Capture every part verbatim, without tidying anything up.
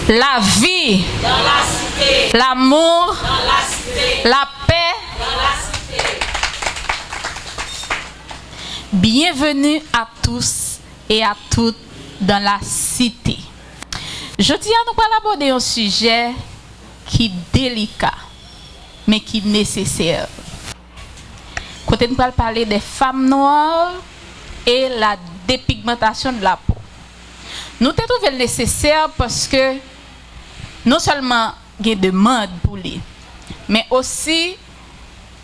La vie dans la cité. L'amour dans la cité. La paix dans la cité. Bienvenue à tous et à toutes dans la cité. Jodi a, nou pral abòde yon sijè ki delika, men ki nesesè. Kote n pral pale de fam nwa e la depigmantasyon de la po. Nou te twouve l nesesè paske non sèlman gen demann pou li, men osi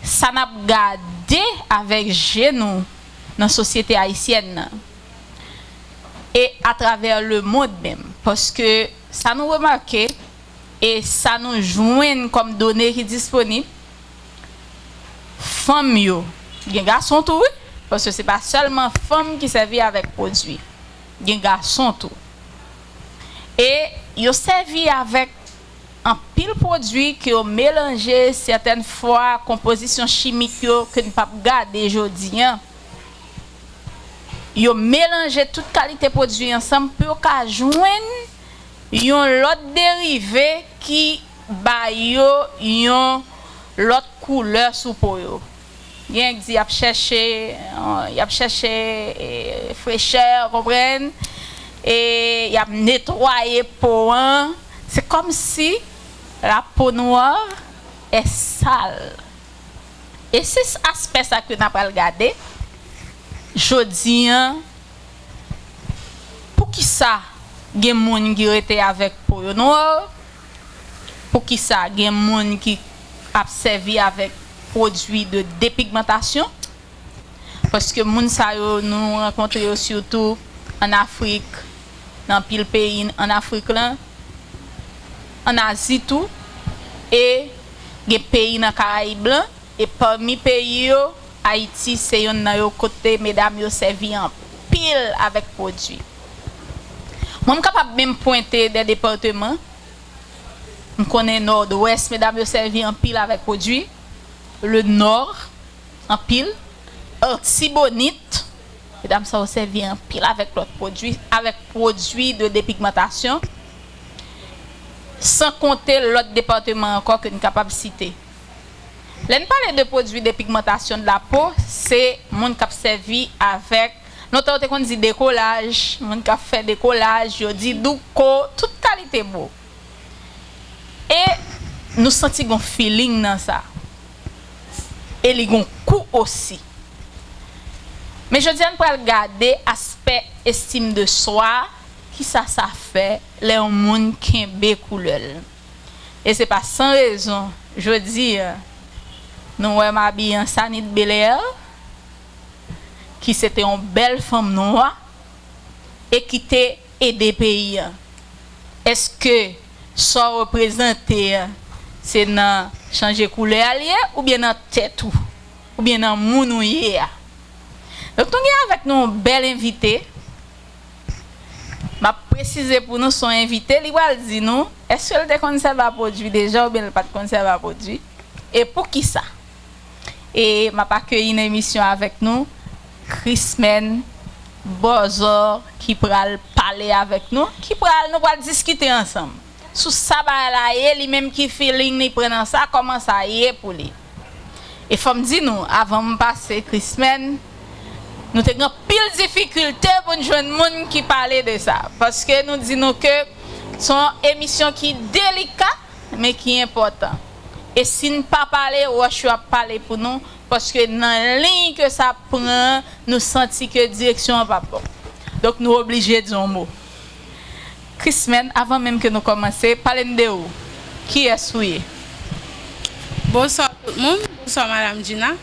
sa n ap gade avèk je nou nan sosyete ayisyèn nan e atravè lemonn menm. Paske sa nou remake e sa nou jwenn kòm done ki disponib, fanm yo, gen gason tou wi, paske se pa sèlman fanm ki sèvi avèk pwodui, gen gason tou. E yo sèvi avèk anpil pwodui ke yo melanje, sètèn fwa konpozisyon chimik yo ke n p ap gade jodi a. Yo melanje tout kalite pwodui ansanm pou yo ka jwenn yon lòt derive ki ba yo yon lòt koulè sou po yo. Gen k di y ap chèche, y ap chèche, e, frechè, konprann? E y ap netwaye po an. Se kòmsi la peau noire est sale. E se aspè sa ke n ap pral gade jodi a. Poukisa gen moun ki rete avèk po yo nwa? Poukisa gen moun ki ap sèvi avèk pwodui de depigmantasyon? Paske moun sa yo, nou rankontre yo sitou ann Afrik, nan anpil peyi ann Afrik lan, ann Azi tou, e gen peyi nan Karayib lan, e pami peyi yo, Ayiti se yonn nan yo kote medam yo sèvi anpil avèk pwodui. Mwen, m kapab menm pwente de depatman. M konnen Nòdwès, medam yo sèvi anpil avèk pwodui. Le Nord, anpil. Artibonit, medam sa yo sèvi anpil avèk lòt pwodui, avèk pwodui de depigmantasyon. San konte lòt depatman ankò ke n kapab site. Lè n pale de pwodui depigmantasyon de la po, se moun k ap sèvi avèk, lontan yo te konn di dekolaj, moun k ap fè dekolaj, yo di douko, tout kalite mo. E nou santi gon feeling nan sa. E li gon kou osi. Men jodi a, n pral gade aspè estim de swa, kisa sa fè lè yon moun kenbe koulè l. E se pa san rezon, jodi a, nou wè m abiye an Sanit Belair, ki se te yon bèl fanm nwa e ki te ede peyi a. Èske sa w reprezante a, se nan chanje koulè a l ye, oubyen nan tèt ou, oubyen nan moun ou ye a? Donk, nou gen avèk nou yon bèl envite. M ap presize pou nou, se yon envite, li pral di nou, èske l te konn sèvi a pwodui deja oubyen l pa t konn sèvi a pwodui? E poukisa? E m ap akeyi nan emisyon avèk nou, Chrismène Bozor, ki pral pale avèk nou, ki pral, nou pral diskite ansanm sou sa bagay la ye, li menm ki feeling li pran nan sa, kòman sa ye pou li. E fò m di nou, avan m pase Chrismène, nou te gen anpil difikilte pou n jwenn moun ki pale de sa. Paske nou di nou ke se yon emisyon ki delika, men ki enpòtan. E si n pa pale, wòch yo ap pale pou nou, paske nan liy ke sa pran, nou santi ke direksyon an p ap bon. Donk, nou oblije di yon mo. Chrismène, avan menm ke nou kòmanse, pale n de ou. Kiyès ou ye? Bonswa tout moun, bonswa Madam Gina.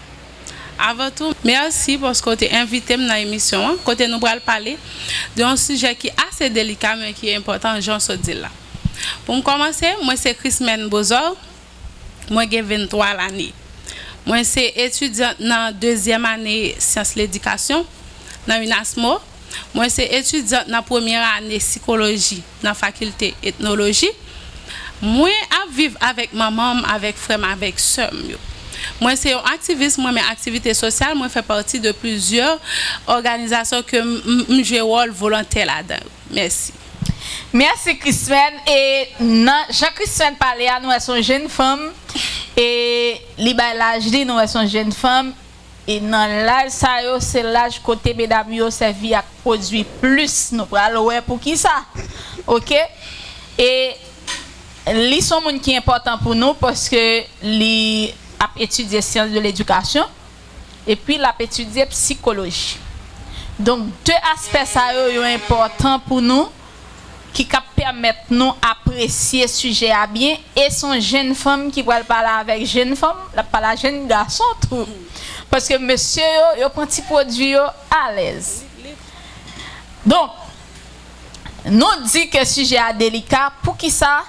Avan tou, mèsi paske w te envite m nan emisyon an, kote nou pral pale de yon sijè ki ase delika, men ki enpòtan, jan w sot di l la. Pou m kòmanse, mwen se Chrismène Bozor, mwen gen venntwa lane. Mwen se etidyant nan dezyèm ane syans ledikasyon nan UNASMO. Mwen se etidyant nan premyè ane sikoloji nan fakilte etnoloji. Mwen ap viv avèk manman m, avèk frè m, avèk sè m yo. Mwen se yon aktivis, mwen renmen aktivite sosyal, mwen fè pati de plizyè òganizasyon ke m, m, m jwe wòl volontè ladan yo. Mèsi. Mèsi Christman. E nan jan Christman pale a, nou wè se yon jenn fanm. E li bay laj li, nou wè se yon jenn fanm. E nan laj sa yo, se laj kote medam yo sèvi ak pwodui plis. Nou pral wè poukisa. Oke? E li se yon moun ki enpòtan pou nou paske li ap etidye syans de ledikasyon. Epi l ap etidye sikoloji. Donk, de aspè sa yo, yo enpòtan pou nou, ki k ap pèmèt nou apresye sijè a byen. E se yon jenn fanm ki pral pale avèk jenn fanm, l ap pale a jenn gason tou. Paske mesye yo, yo pran ti pwodui yo alèz. Donk, nou di ke sijè a delika. Poukisa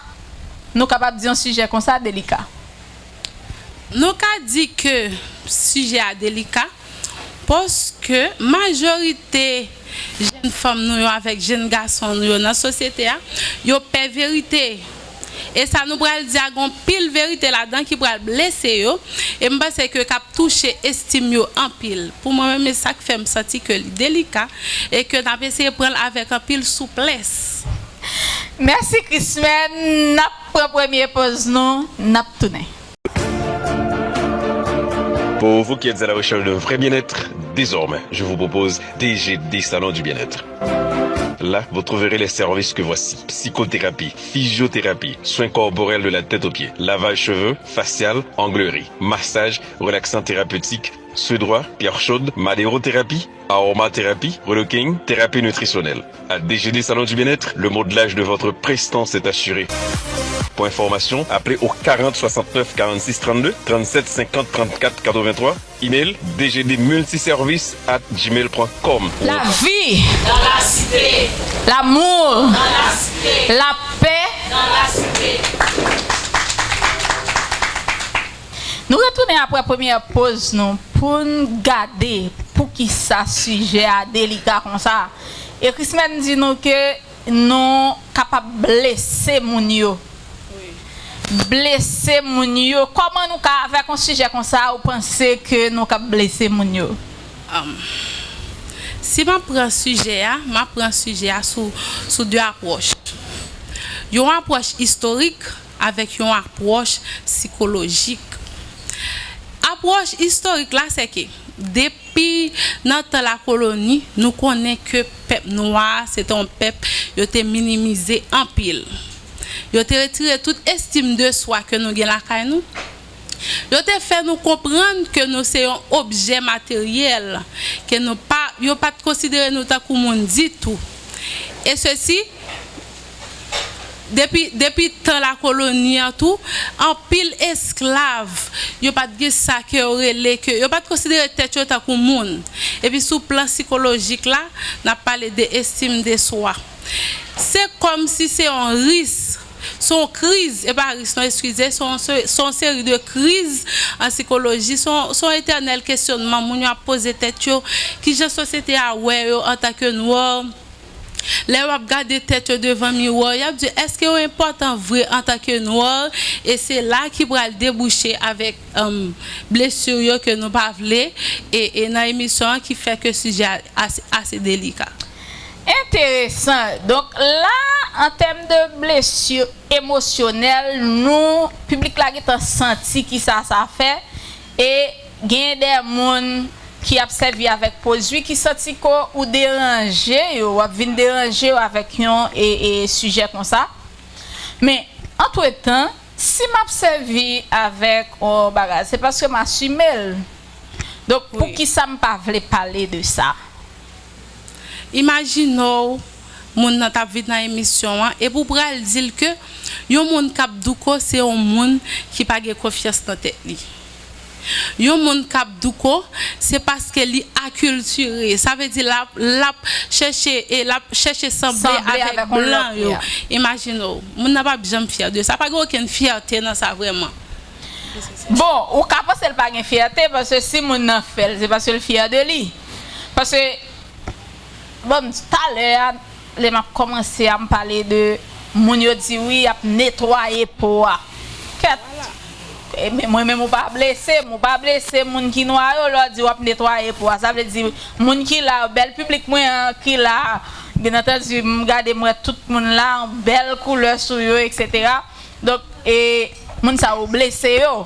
nou kapab di yon sijè konsa delika? Nou ka di ke sijè a delika paske majorite jenn fanm nou yo avèk jenn gason nou yo nan sosyete a, yo pè verite. E sa nou pral di a, gen pil verite ladan ki pral blese yo, e m panse ke k ap touche estim yo anpil. Pou mwen menm, e sa k fè m santi ke li delika e ke n ap eseye pran l avèk anpil souplès. Mèsi Christman. N ap pran premye poz nou, n ap tounen. Pour vous qui êtes à la recherche d'un vrai bien-être, désormais, je vous propose D G D Salon du Bien-être. Là, vous trouverez les services que voici. Psychothérapie, physiothérapie, soins corporels de la tête aux pieds, lavage cheveux, facial, onglerie, massage, relaxant thérapeutique, suédois, pierre chaude, madérothérapie, aromathérapie, relooking, thérapie nutritionnelle. À D G D Salon du Bien-être, le modelage de votre prestance est assuré. Pour information, appelez au quarante soixante-neuf quarante-six trente-deux, trente-sept cinquante trente-quatre quatre-vingt-trois, email D G D multiservice at gmail point com. La vie dans la cité. L'amour dans la cité. La paix dans la cité. Nou retounen apre premyè poz nou pou n gade poukisa sijè a delika konsa. E Christman di nou ke nou kapab blese moun yo. Blese moun yo. Kòman nou ka, avèk yon sijè konsa, ou panse ke nou kab blese moun yo? Am, si m ap pran sijè a, m ap pran sijè a sou, sou de apwòch. Yon apwòch istorik avèk yon apwòch sikolojik. Apwòch istorik la, se ke depi nan tan lakoloni, nou konnen ke pèp nwa a, se te yon pèp yo te minimize anpil. Yo te retire tout estim de swa ke nou gen lakay nou. Yo te fè nou konprann ke nou se yon objè materyèl, ke nou pa, yo pa t konsidere nou tankou moun ditou. E sesi, depi, depi tan lakoloni an tou, anpil esklav, yo pa t gen sa ke yo rele ke, yo pa t konsidere tèt yo tankou moun. Epi sou plan sikolojik la, n ap pale de estim de swa. Se kòmsi se yon ris, se yon kriz, e pa ris non, eskize, se yon se-, se yon seri de kriz an sikoloji, se yon, se yon etènèl kesyònman moun yo ap poze tèt yo, kijan sosyete a wè yo antanke nwa, lè yo ap gade tèt yo devan miwa, y ap di, èske yo enpòtan vre antanke nwa? E se la ki pral debouche avèk, um, blesi yo ke nou pa vle, e, e nan emisyon an ki fè ke sijè a ase, ase delika. Enteresan. Donk la, an tèm de blesi emosyonèl, nou, piblik la gentan santi kisa sa fè, e gen de moun ki ap sèvi avèk pwodui ki santi ke ou deranje yo, w ap vin deranje yo avèk yon, e, e, sijè konsa. Men, antretan, si m ap sèvi avèk yon bagay, se paske m asime l. Donk, wi, poukisa m pa vle pale de sa? Imajine w, moun nan t ap vin nan emisyon an, epi w pral di l ke yon moun k ap douko se yon moun ki pa gen konfyans nan tèt li. Yon moun k ap douko, se paske li akiltire. Sa vle di l ap, l ap chèche, e l ap chèche sanble avèk blan yo. Imajine w, moun nan p ap janm fyè de sa. Pa gen okenn fyète nan sa vrèman. Bon, ou ka panse l pa gen fyète, paske si moun nan fè l, se paske l fyè de li. Paske, bon, talè a, lè m ap kòmanse a, m pale de moun yo di wi, y ap netwaye po a. Kèt. E men mwen menm, ou pa blese m, ou pa blese moun ki nwa yo, lè w di w ap netwaye po a. Sa vle di, moun ki la yo, bèl piblik mwen an ki la, Byen antandi, m gade, m wè tout moun la, yon bèl koulè sou yo, etsetera. Donk, e, moun sa yo blese yo.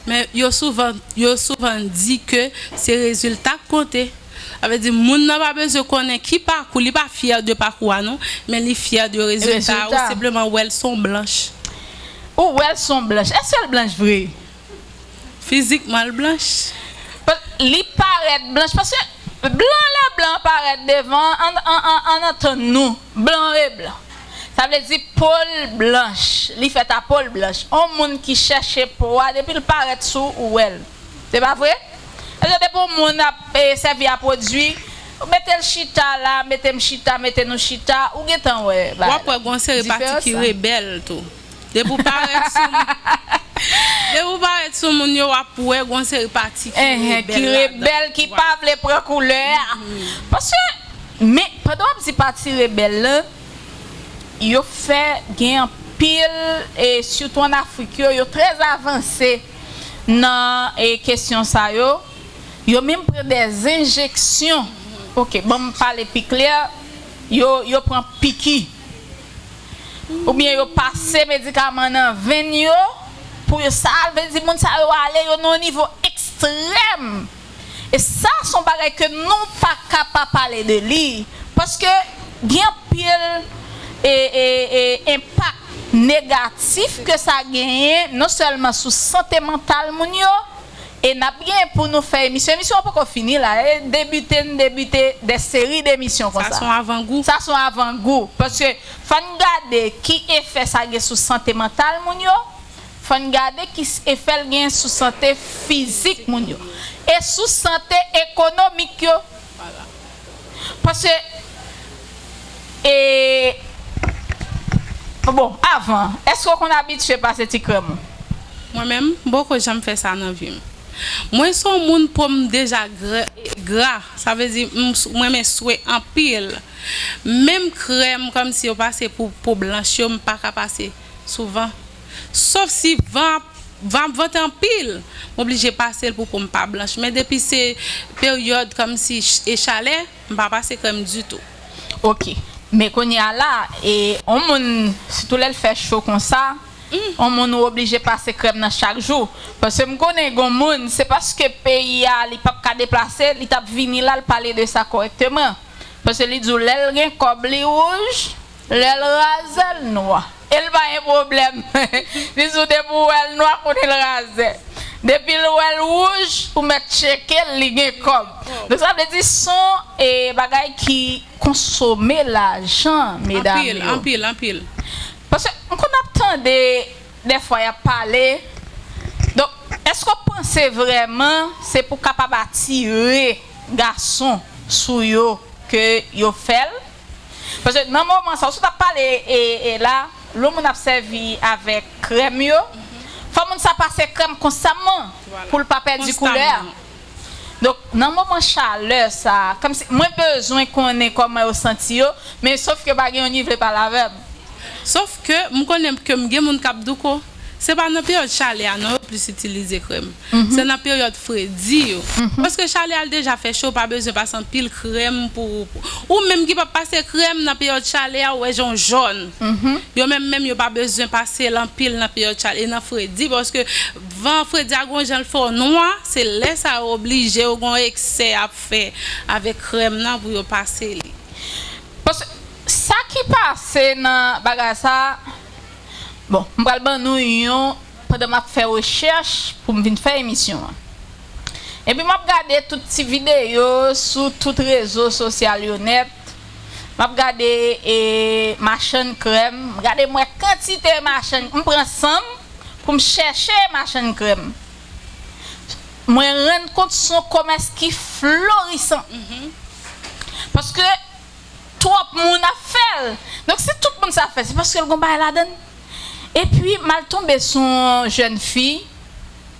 Men yo souvan, yo souvan di ke se rezilta k konte. Sa vle di, moun nan pa bezwen konnen ki pakou, li pa fyè de pakou a non, men li fyè de rezilta a, ou senpleman wè l se yon blanch. Ou wè l se yon blanch. Èske l blanch vre? Fizikman, l blanch. Li parèt blanch, paske blan, lè blan parèt devan, an, an, an, ann antann nou, blan e blan. Sa vle di po l blanch, li fèt a po l blanch. On moun ki chèche po a, depi l parèt sou ou, ou wè l. Se pa vre? Èske depi yon moun ap, e, sèvi a pwodui, ou mete l chita la, mete m chita, mete nou chita, ou gentan wè bagay la. W ap wè gon seri pati ki rebèl tou. Depi w parèt sou moun, depi w parèt sou moun yo, w ap wè gon seri pati ki rebèl ladan. Ki rebèl, ki pa vle pran koulè a. Paske, men, pandan w ap di pati rebèl lan, yo fè gen anpil, e sitou ann Afrik yo, yo trè avanse nan, e, kesyon sa yo. Yo menm pran dè enjeksyon. Ok, ban m pale pi klè, yo, yo pran piki. Oubyen yo pase medikaman nan venn yo, pou yo, sa vle di moun sa yo ale, yo nan yon nivo ekstrèm. E sa se yon bagay ke nou pa ka pa pale de li, paske gen anpil, e, e, e, enpak negatif ke sa genyen, non sèlman sou sante mantal moun yo, e n ap gen pou nou fè emisyon. Emisyon an poko fini la, e debite, n debite de seri de emisyon konsa. Sa se yon avangou. Sa se yon avangou, paske fò n gade ki efè sa gen sou sante mantal moun yo, fò n gade ki s-, efè l gen sou sante fizik moun yo, e sou sante ekonomik yo. Paske, e, bon, avan, èske w konn abitye pase ti krèm ou? Mwen menm, m poko janm fè sa nan vi m. Mwen se yon moun po m deja gra, gra. Sa vle di, m, mwen renmen swe anpil. Menm krèm, kòmsi yo pase pou po blanch yo, m pa ka pase souvan. Sof si van ap, van ap vante anpil, m oblije pase l pou po m pa blanch. Men depi se peryòd kòmsi ch-, e chalè, m pa pase krèm ditou. Ok. Men kounye a la, e, on moun, sitou lè l fè cho konsa, on moun ou oblije pase krèm nan chak jou. Paske m konnen gon moun, se paske peyi a, li p ap ka deplase, li t ap vini la, l pale de sa kòrèkteman. Paske li di w, lè l gen kòb, li wouj, lè l razè, l nwa. E l pa gen pwoblèm. Li di w depi w wè l nwa, konnen l razè. Depi l wè l wouj, ou mèt tcheke l, li gen kòb. Donk, sa vle di, se yon, e, bagay ki konsome lajan medam yo. Anpil, anpil, anpil. Paske m konn ap tande, dèfwa, y ap pale. Donk, èske w panse vrèman se pou kapab atire gason sou yo ke yo fè l? Paske nan moman sa, w sot ap pale, e, e la, lè yon moun ap sèvi avèk krèm yo, fò moun sa pase krèm konstamman pou l pa pèdi koulè a. Donk, nan moman chalè sa, kòmsi, mwen bezwen konnen kòman yo santi yo, men sof ke pa gen youn ki vle pale avè m. Sof ke m konnen ke m gen moun k ap douko. Se pa nan peryòd chalè a non yo plis itilize krèm. Se nan peryòd fredi yo. Paske chalè a l deja fè cho, ou pa bezwen pase anpil krèm pou, pou, ou menm ki p ap pase krèm nan peryòd chalè a, ou wè jan w jòn. Yo menm, menm yo pa bezwen pase l anpil nan peryòd chalè, e nan fredi, paske van fredi a gon jan l fè w nwa, se lè sa yo oblije yo gon eksè y ap fè avèk krèm nan pou yo pase li. Paske sa ki pase nan bagay sa, bon, m pral ban nou yon, pandan m ap fè rechèch pou m vin fè emisyon an. Epi m ap gade tout ti videyo sou tout rezo sosyal yo nèt. M ap gade, e, machann krèm. M gade, m wè kantite machann. M pran san m pou m chèche machann krèm. Mwen rann kont se yon komès ki florisan. Paske twòp moun ap fè l. Donk, si tout moun sa ap fè l, se paske l gon bagay ladan l. Epi, m al tonbe sou yon jèn fi.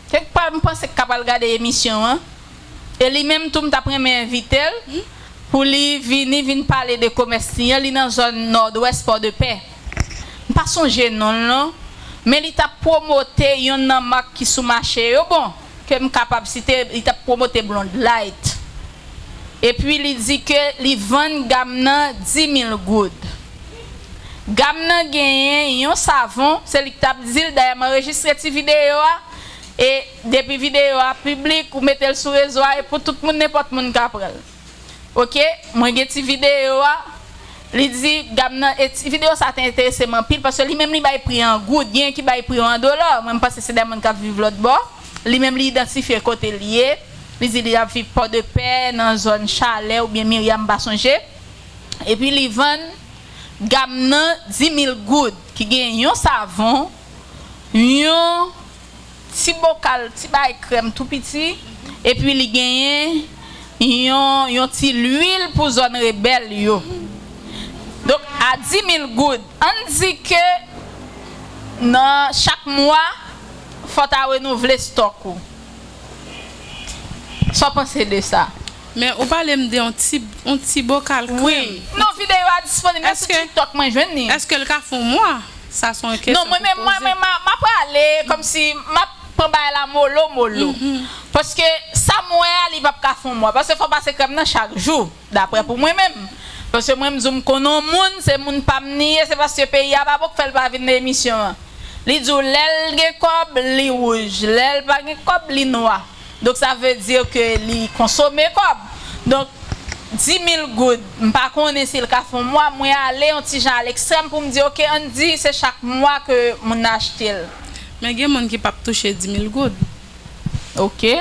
Kèk pa, m panse k ka pral gade emisyon an. E li menm tou, m t ap renmen envite l pou li vini, vin pale de komès li an. Li nan zòn Nòdwès, Pòdepè. M pa sonje non l non. Men li t ap pwomote yonn nan mak ki sou mache yo. Bon, ke m kapab site, li t ap pwomote Blonde Light. Epi li di ke li vann gam nan di mil goud. Gam nan genyen yon savon, se li k t ap di l, dayè m anrejistre ti videyo a, e depi videyo a piblik, ou mete l sou rezo a, e pou tout moun, nenpòt moun ka pran l. Oke, mwen gen ti videyo a, li di, gam nan, e ti videyo sa te enterese m anpil, paske li menm li bay pri an goud, genyen ki bay pri yo an dola, mwen m panse se de moun k ap viv lòt bò, li menm li idantifye kote l ye, li di li ap viv Pòdepè, nan zòn Chalè oubyen Mirya, m pa sonje, epi li vann gam nan di mil goud, ki gen yon savon, yon ti bokal, ti bay krèm tou piti, epi li genyen yon, yon ti lwil pou zòn rebèl yo. Donk, a di mil goud, ann di ke nan chak mwa, fò w ta renouvle stòk ou. Sa w panse de sa? Men ou pale m de yon ti, yon ti bokal krèm. Wi. Non, videyo a disponib, men sou TikTok mwen jwenn li. Èske l ka fè yon mwa? Sa se yon kesyon pou poze. Non, mwen menm, mwen menm, m a, m a prale kòmsi m ap pran bagay la molo molo. Paske sa m wè a, li p ap ka fè yon mwa. Paske fò w pase krèm nan chak jou, daprè pou mwen menm. Paske mwen, m di w, m konn yon moun, se moun pa m li ye, se paske peyi a pa bon k fè l pa vin nan emisyon an. Li di w, lè l gen kòb, li wouj. Lè l pa gen kòb, li nwa. Donk, sa vle di ke li konsome kòb. Donk, di mil goud, m pa konnen si l ka fè yon mwa, mwen ale yon ti jan a lekstrèm pou m di, oke, ann di se chak mwa ke moun nan achte l. Men gen moun ki p ap touche di mil goud. Oke.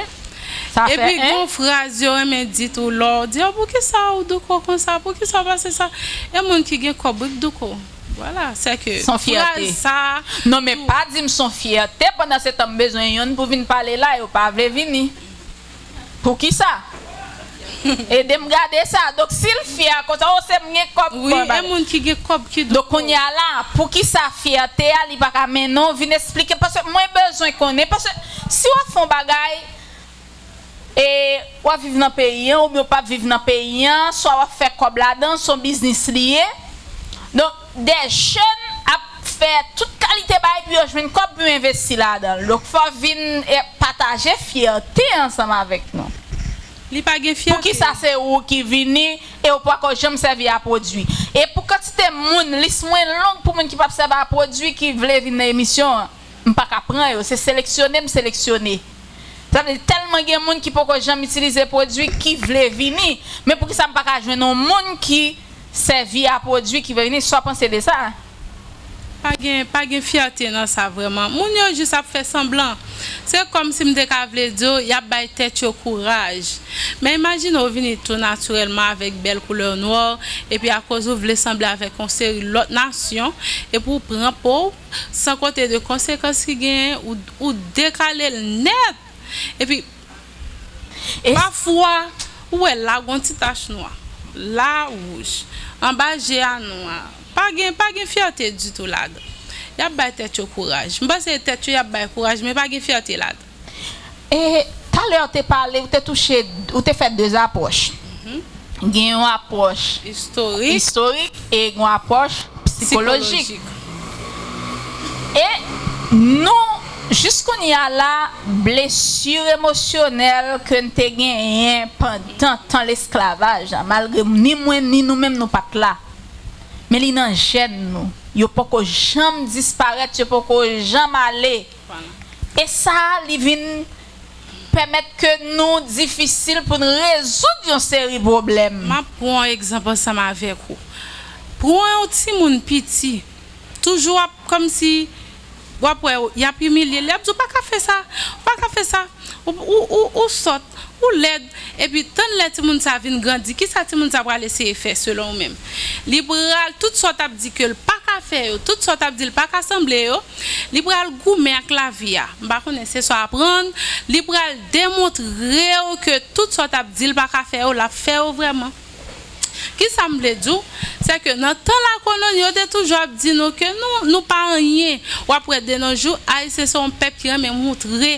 Sa fè en. Epi gen yon fraz yo renmen di tou, lè w di, "Oh, poukisa w douko konsa? Poukisa w pase sa?" E moun ki gen kòb wi k douko. Vwala, se ke fraz sa. Non, men pa di m se yon fyète, pandan se tan m bezwen yonn pou vin pale la, yo pa vle vini. Poukisa? Ede m gade sa. Donk, si l fyè konsa, o, se m gen kòb. Wi, e moun ki gen kòb ki douko. Donk, kounye a la, poukisa fyète a, li pa ka mennen w vin eksplike? Paske mwen bezwen konnen. Paske si w ap fè yon bagay, e w ap viv nan peyi an, oubyen w p ap viv nan peyi an, swa w ap fè kòb ladan, se yon biznis li ye. Donk, de jèn ap fè tout kalite bagay pou yo jwenn kòb pou yo envesti ladan l. Donk, fò w vin, e, pataje fyète ansanm avèk nou. Li pa gen fyète. Poukisa se ou ki vini e ou poko janm sèvi a pwodui? E pou kantite moun, lis mwen long pou moun ki p ap sèvi a pwodui ki vle vin nan emisyon an. M pa ka pran yo, se seleksyone m seleksyone. Sa vle di, tèlman gen moun ki poko janm itilize pwodui ki vle vini, men poukisa m pa ka jwenn yon moun ki sèvi a pwodui ki vle vini? Sa w panse de sa? Pa gen, pa gen fyète nan sa vrèman. Moun yo jis ap fè sanblan. Se kòmsi m te ka vle di w, y ap bay tèt yo kouraj. Men imajine w vini tou natirèlman avèk bèl koulè w nwa, epi akoz ou vle sanble avèk yon seri lòt nasyon, epi w pran po w, san konte de konsekans ki genyen, ou, ou dekale l nèt. Epi, pafwa, ou wè la gon ti tach nwa, la wouj, anba je a nwa. Pa gen, pa gen fyète ditou ladan. Y ap bay tèt yo kouraj. M panse tèt yo y ap bay kouraj, men pa gen fyète ladan. E talè w te pale, ou te touche, ou te fè de apwòch. Gen yon apwòch istorik e gen yon apwòch sikolojik. E nou, jis kounye a la, blesi emosyonèl ke n te genyen pandan tan lesklavaj la, malgre ni mwen ni nou menm nou pa t la, men li nan jèn nou. Yo poko janm disparèt, yo poko janm ale. E sa, li vin pèmèt ke nou difisil pou n rezoud yon seri pwoblèm. M ap pran yon egzanp ansanm avèk ou. Pran yon timoun piti, toujou ap kòmsi w ap wè y ap imilye l, y ap di w pa ka fè sa, w pa ka fè sa, ou, ou, ou, ou sòt, ou lèd, epi tann lè timoun sa vin grandi, kisa timoun sa pral eseye fè selon ou menm? Li pral, tout sa w t ap di ke l pa ka fè yo, tout sa w t ap di l pa ka sanble yo, li pral goumen ak lavi a. M pa konnen se sa w aprann, li pral demontre w ke tout sa w t ap di l pa ka fè yo, l ap fè yo vrèman. Kisa m vle di w? Se ke nan tan lakoloni, yo te toujou ap di nou ke nou, nou pa anyen. W ap wè de nos jours, Ayisyen se yon pèp ki renmen montre,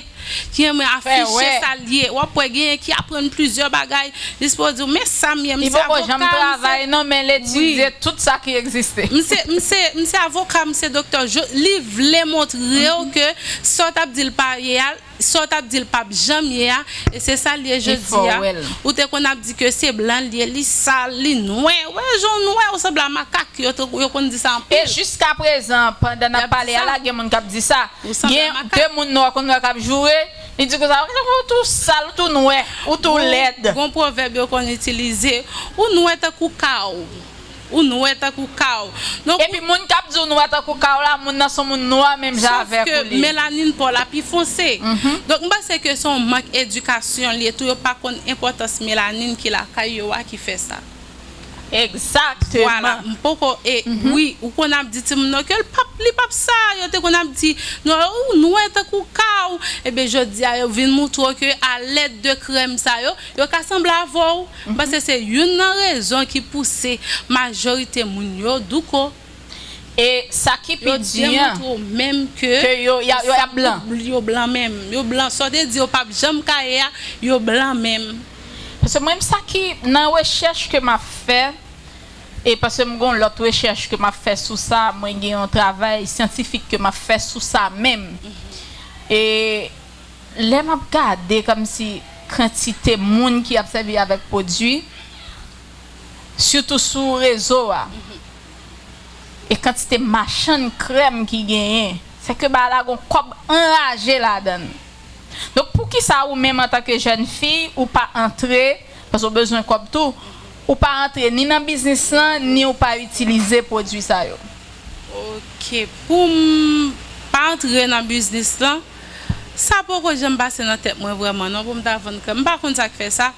ki renmen afiche sa l ye. W ap wè genyen ki aprann plizyè bagay, jis pou yo di w, men sa m ye, m se avoka, m se travay, non, men l etidye tout sa ki egziste. M se, m se, m se avoka, m se doktè. Li vle montre w ke sa w t ap di l pa ye a, sa w t ap di l p ap janm ye a, e se sa l ye jodi a. Ou te konn ap di ke se blan l ye, li sal, li nwè. Wè jan w nwè, ou sanble a makak. Yo te, yo konn di sa anpil. E jiskaprezan, pandan n ap pale a la, gen moun k ap di sa. Gen de moun nwa konn wè k ap joure, li di konsa, "Ou tou sal, ou tou nwè, ou tou lèd." Gon pwovèb yo konn itilize, "Ou nwè tankou kaw." Ou nwè tankou kaw. Donk, epi moun k ap di w nwè tankou kaw la, moun nan se yon moun nwa menm jan avèk ou li ye. Sòf ke melanin pa w la pi fonse. Donk, m panse ke se yon mank edikasyon li ye tou, yo pa konn enpòtans melanin ki lakay yo a ki fè sa. Egzakteman. Vwala, m poko, e, wi, ou konn ap di timoun nan ke l p ap, li p ap sa, yo te konn ap di, "Non, ou nwè tankou kaw." Ebyen, jodi a, yo vin moutre w ke a lèd de krèm sa yo, yo ka sanble avè w. Paske se youn nan rezon ki pouse majorite moun yo douko. E sa ki pi di an, yo demontre w menm ke ke yo, y a, yo, y a blan. Yo blan menm. Yo blan. Sa w te di yo p ap janm ka ye a, yo blan menm. Paske mwen, sa ki nan rechèch ke m ap fè, e paske m gon lòt rechèch ke m ap fè sou sa, mwen gen yon travay syantifik ke m ap fè sou sa menm. E lè m ap gade kòmsi kantite moun ki ap sèvi avèk pwodui, sitou sou rezo a, e kantite machann krèm ki genyen, se ke bagay la gon kòb anraje ladan l. Donk, poukisa ou menm antanke jèn fi, ou pa antre, paske w bezwen kòb tou, ou pa antre ni nan biznis lan, ni ou pa itilize pwodui sa yo? Ok, pou m pa antre nan biznis lan, sa poko janm pase nan tèt mwen vrèman non, pou m ta vann krèm. M pa konn sa k fè sa.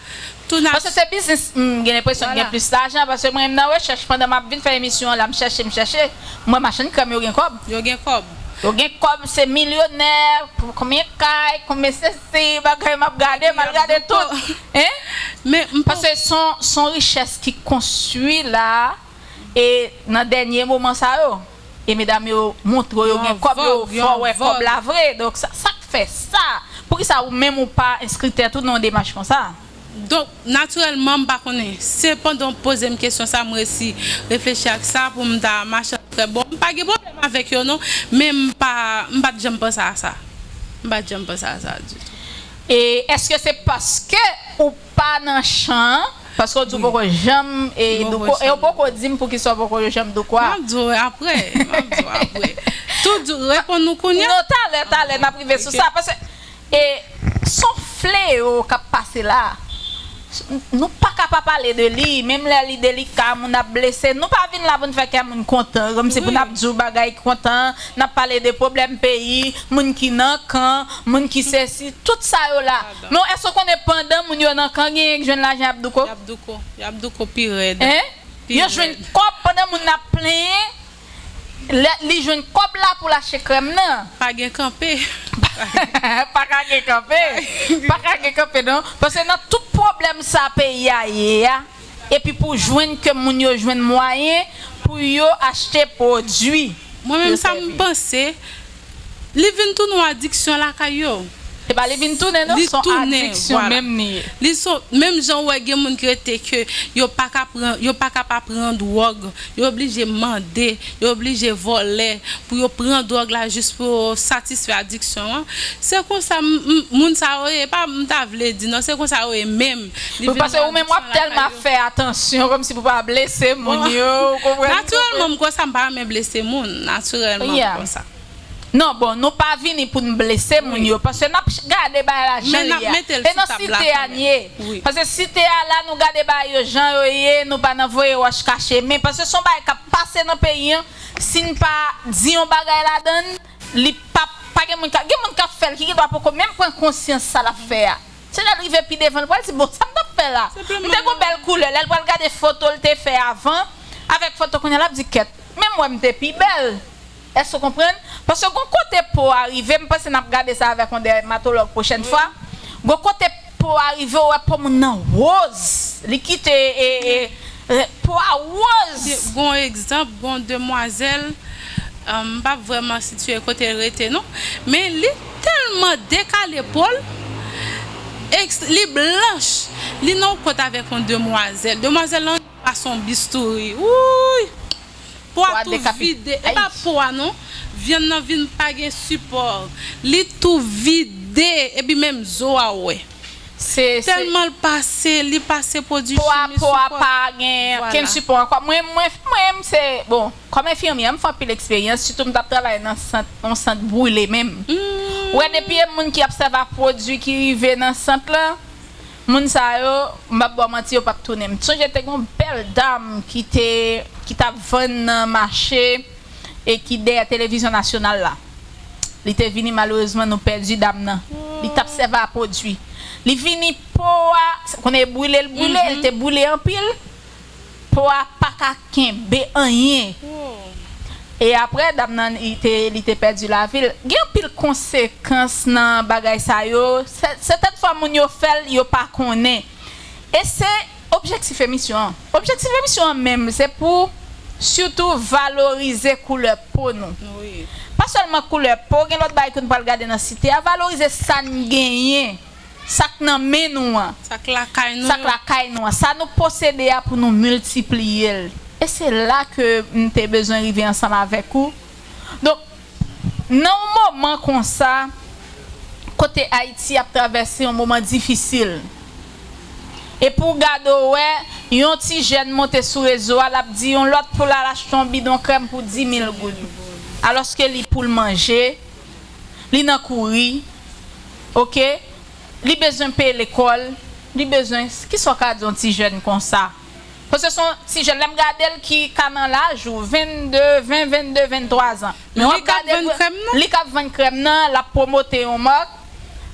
Tou na- Paske se biznis, m gen lenpresyon ki gen plis lajan, paske mwen menm nan rechèch, pandan m ap vin fè emisyon an la, m chèche, m chèche, m wè machann krèm yo gen kòb. Yo gen kòb. Yo gen kòb, se milyonè, pou konbyen kay, konbyen sesi, bagay m ap gade, m al gade tout. Hein? Men m pa- Paske se yon, se yon richès ki konstwi la, e nan dènye moman sa yo. E medam yo montre yo gen kòb, yo fè w wè kòb la vre. Donk, sa, sa k fè sa? Poukisa ou menm ou pa enskri tèt ou nan yon demach konsa? Donk, natirèlman, m pa konnen. Se pandan w poze m kesyon sa, m resi reflechi ak sa pou m ta mache trè bon. M pa gen pwoblèm avèk yo, non, men m pa, m pa t janm panse a sa. M pa t janm panse a sa ditou. E èske se paske ou pa nan chan an? Paske w di w poko janm, e, douko, e w poko di m poukisa w poko janm douko a. M ap di w apre, m ap di w apre. Tou di w, reponn nou kounye a. Non, talè, talè, n ap rive sou sa. Paske, e, se yon fleyo k ap pase la. Nou pa ka pa pale de li, menm lè li delika, moun ap blese. Nou pa vin la pou n fè kè moun kontan, kòmsi pou n ap di w bagay kontan, n ap pale de pwoblèm peyi, moun ki nan kan, moun ki sesi, tout sa yo la. Men èske w konnen pandan moun yo nan kan, genyen k jwenn lajan y ap douko? Y ap douko, y ap douko pi rèd. Hein? Yo jwenn kòb pandan moun nan ap plenyen, lè li jwenn kòb la pou l achte krèm nan. Pa gen kanpe. Pa ka gen kanpe. Pa ka gen kanpe, non. Paske nan tout pwoblèm sa peyi a ye a, epi pou jwenn ke moun yo jwenn mwayen pou yo achte pwodui. Mwen menm, sa m panse, li vin tounen yon adiksyon lakay yo. Se pa li vin tounen, non, se yon adiksyon menm li ye. Li se, menm jan w wè gen moun ki rete ke yo pa ka pran, yo pa ka pa pran dwòg, yo oblije mande, yo oblije vòlè pou yo pran dwòg la jis pou yo satisfè adiksyon an. Se konsa m, m, moun sa yo ye, pa m ta vle di non, se konsa yo ye menm. Li vin yon adiksyon lakay yo. Wi, paske ou menm w ap tèlman ap fè atansyon kòmsi pou pa blese moun yo, ou konprann? Natirèlman, m konsa, m pa renmen blese moun, natirèlman, m konsa. Non, bon, nou pa vini pou n blese moun yo, paske n ap ch-, gade bagay la jan li ye a. E nan site a n ye. Paske site a la, nou gade bagay yo jan yo ye, nou pa nan voye wòch kache. Men paske se yon bagay k ap pase nan peyi an, si n pa di yon bagay ladan l, li p ap, pa gen moun ka, gen moun k ap fè l, ki gendwa poko menm pran konsyans sa l ap fè a. Se lè l rive pi devan, l pral di, "Bon, sa m t ap fè la?" M te gon bèl koulè. Lè l pral gade foto l te fè avan, avèk foto kounye a, l ap di, "Kèt, menm mwen m te pi bèl." Èske w konprann? Paske gon kote po a rive, m panse n ap gade sa avèk yon dèmatològ pwochèn fwa. Gon kote po a rive, ou wè po moun nan woz. Li kite, e, e, Eh, pwa woz. Gon egzanp, gon demwazèl, um, m p ap vrèman sitiye kote l rete non, men li tèlman dekale po l, eks- li blanch, li nan yon kot avèk yon demwazèl. Demwazèl lan pase yon bistouri. Wouy! Po a tou vide. E pa po a non. Vyann nan vin pa gen sipò. Li tou vide. Epi menm zo a ou wè. Tèlman l pase, li pase pwodui chimik sou kò l. Po a pa gen okenn sipò ankò. Mwen, mwen, mwen, se, bon, kòm enfimyè, m fè anpil eksperyans, sitou m t ap travay nan sant, yon sant brile menm. Ou wè, depi e moun ki ap sèvi a pwodui ki rive nan sant lan, moun sa yo, m p ap ba w manti, yo p ap tounen. M sonje te gen yon bèl dam ki te, ki t ap vann nan mache e ki dèyè televizyon nasyonal la. Li te vini, malerezman, nou pèdi dam nan. Li t ap sèvi a pwodui. Li vini, po a, ou konnen brile l brile, li te brile anpil. Po a pa ka kenbe anyen. E apre, dam nan, li te, li te pèdi lavi l. Gen anpil konsekans nan bagay sa yo. Sètèn fwa, moun yo fè l, yo pa konnen. E se objektif emisyon an. Objektif emisyon an menm, se pou sitou valorize koulè po nou. Pa sèlman koulè po, gen lòt bagay ke nou pral gade nan site a, valorize sa n genyen, sa k nan men nou an. Sa k lakay nou an. Sa nou posede a pou nou miltipliye l. E se la ke m te bezwen rive ansanm avèk ou. Donk, nan yon moman konsa, kote Ayiti ap travèse yon moman difisil, epi w gade w wè yon ti jèn monte sou rezo a, l ap di yon lòt pou l al achte yon bidon krèm pou di mil goud, alòske li pou l manje, li nan kouri, oke, li bezwen peye lekòl, li bezwen, kisa w ka di yon ti jèn konsa? Paske se yon ti jèn, lè m gade l ki ka nan laj ou, vennde, ven, vennde, venntwa zan. Men w ap gade li k ap vann krèm nan, l ap pwomote yon mak,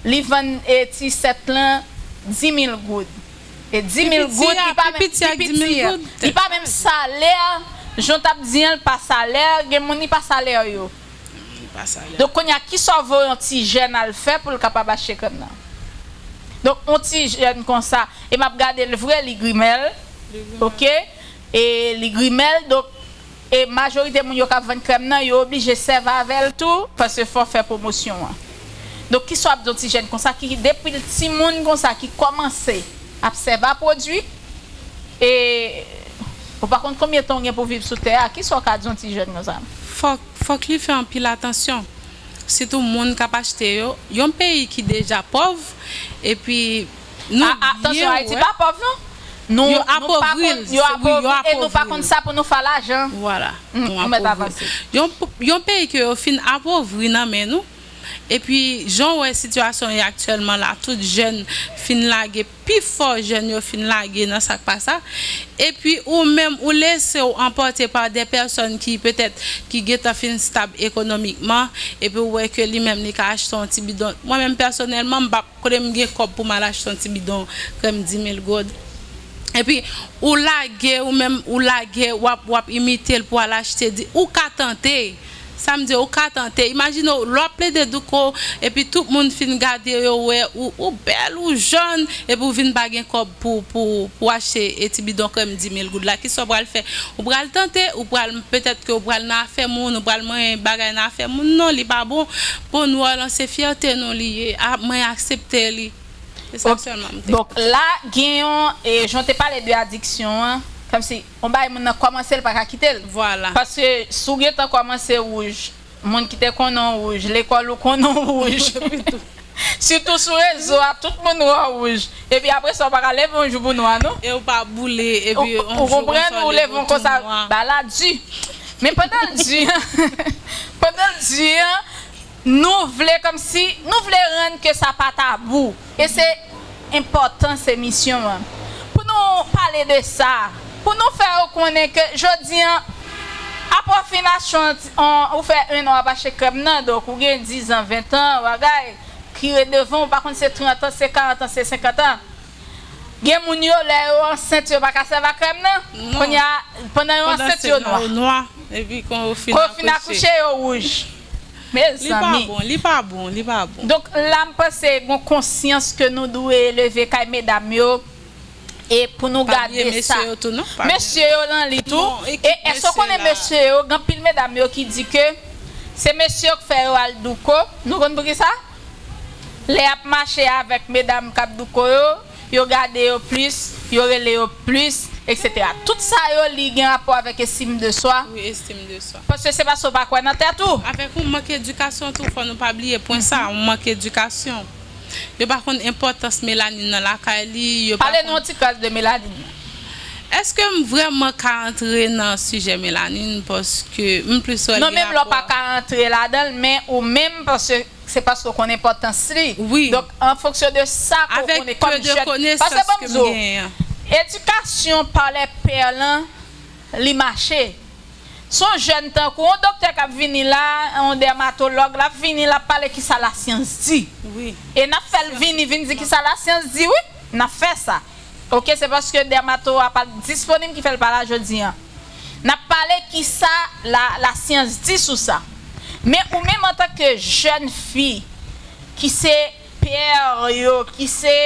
li vann e ti sèt lan di mil goud. E di mil goud, li pa menm pi piti an. Li pa menm salè, jan w t ap di an, li pa salè, gen moun li pa salè yo. Donk kounye a, kisa w voye yon ti jèn al fè pou l kapab achte krèm nan? Donk yon ti jèn konsa, e m ap gade l vre, li grimèl, oke? E li grimèl, donk, e majorite moun yo k ap vann krèm nan, yo oblije sèvi avè l tou, paske fò w fè pwomosyon an. Donk kisa w ap di yon ti jèn konsa ki depi l timoun konsa ki kòmanse ap sèvi a pwodui, e ou pa konn konbyen tan w gen pou viv sou tè a, kisa w ka di yon ti jèn konsa? Fòk, fòk li fè anpil atansyon. Sitou moun k ap achte yo. Yon peyi ki deja pòv, epi nou byen wè. Atansyon, Ayiti pa pòv non. Nou, yo apovri, yo apovri e nou pa konn sa pou nou fè lajan. Vwala, nou apovri. Yon, yon peyi ke yo fin apovri nan men nou, epi jan w wè sitiyasyon ye aktyèlman la, tout jèn fin lage, pifò jèn yo fin lage nan sa k pa sa. Epi ou menm, ou lese w anpòte pa de pèsòn ki petèt, ki gentan fin stab ekonomikman, epi ou wè ke li menm li ka achte yon ti bidon. Mwen menm pèsonèlman, m p ap, kote m gen kòb pou m al achte yon ti bidon krèm di mil goud. Epi ou lage, ou menm ou lage, w ap, w ap imite l pou al achte, di, ou ka tante. Sa m di, ou ka tante. Imajine w, lè w ap plede douko, epi tout moun fin gade yo, wè ou, ou bèl, ou jòn, epi w vin pa gen kòb pou, pou, pou achte e ti bidon krèm di mil goud la. Kisa w pral fè? Ou pral tante, ou pral, petèt ke ou pral nan afè moun, ou pral manyen bagay nan afè moun. Non, li pa bon. Po nwa lan se fyète nou li ye. A, mwen aksepte li. Se sa sèlman m te. Donk la, gen yon, e, jan w te pale de adiksyon an, kòmsi yon bagay moun nan kòmanse, l pa ka kite l. Vwala. Paske si w gentan kòmanse wouj, moun ki te konnen w wouj, lekòl ou konnen w wouj. Sitou sou rezo a, tout moun wè w wouj. Epi apre sa, w pa ka leve yon jou pou nwa, non. E w pa boule, epi yon jou konsa, ou leve yon konsa, bagay la di. Men pandan l di an, pandan l di an, nou vle kòmsi, nou vle rann ke sa pa tabou. E se enpòtans emisyon an. Pou nou pale de sa, pou nou fè yo konnen ke jodi an, apre w fin achte yon, ou fè en an w ap achte krèm nan, donk ou gen diz an, ven an, bagay ki ret devan w, ou pa konn se trant an, se karant an, se senkant an. Gen moun yo, lè yo ansent, yo pa ka sèvi a krèm nan. Kounye a, pandan yo ansent, yo nwa. Epi kon yo fin akouche, yo wouj. Mezanmi. Li pa bon, li pa bon, li pa bon. Donk la, m panse gon konsyans ke nou dwe leve kay medam yo. E pou nou gade sa. Mesye yo tou, non? Mesye yo nan li tou. E èske w konnen mesye yo, gen anpil medam yo ki di ke se mesye yo k fè yo al douko. Nou konn poukisa? Lè y ap mache avèk medam k ap douko yo, yo gade yo plis, yo rele yo plis, etsetera. Tout sa yo, li gen rapò avèk estim de swa. Wi, estim de swa. Paske se paske w pa kwè nan tèt ou. Avèk yon mank edikasyon tou, fò nou pa bliye pwen sa, yon mank edikasyon. Yo pa konn enpòtans melanin nan lakay li, yo pa konn. Pale nou yon ti kras de melanin. Èske m vrèman ka antre nan sijè melanin? Paske m plis wè l gen rapò. Non, menm lè w pa ka antre ladan l, men ou menm, paske se paske w konn enpòtans li. Wi. Donk, an fonksyon de sa ke w konnen kòm jèn. Avèk peu de connaissance ke m genyen an. Paske ban m di w, edikasyon pa lè pè lan, li mache. Se yon jèn tankou yon doktè k ap vini la, yon dèmatològ, l ap vini, l ap pale kisa lasyans di. Wi. E n ap fè l vini, vin di kisa lasyans di, wi. N ap fè sa. Oke, se paske dèmato a pa disponib ki fè l pa la jodi an. N ap pale kisa la, lasyans di sou sa. Men ou menm antanke jèn fi ki se pè yo, ki se,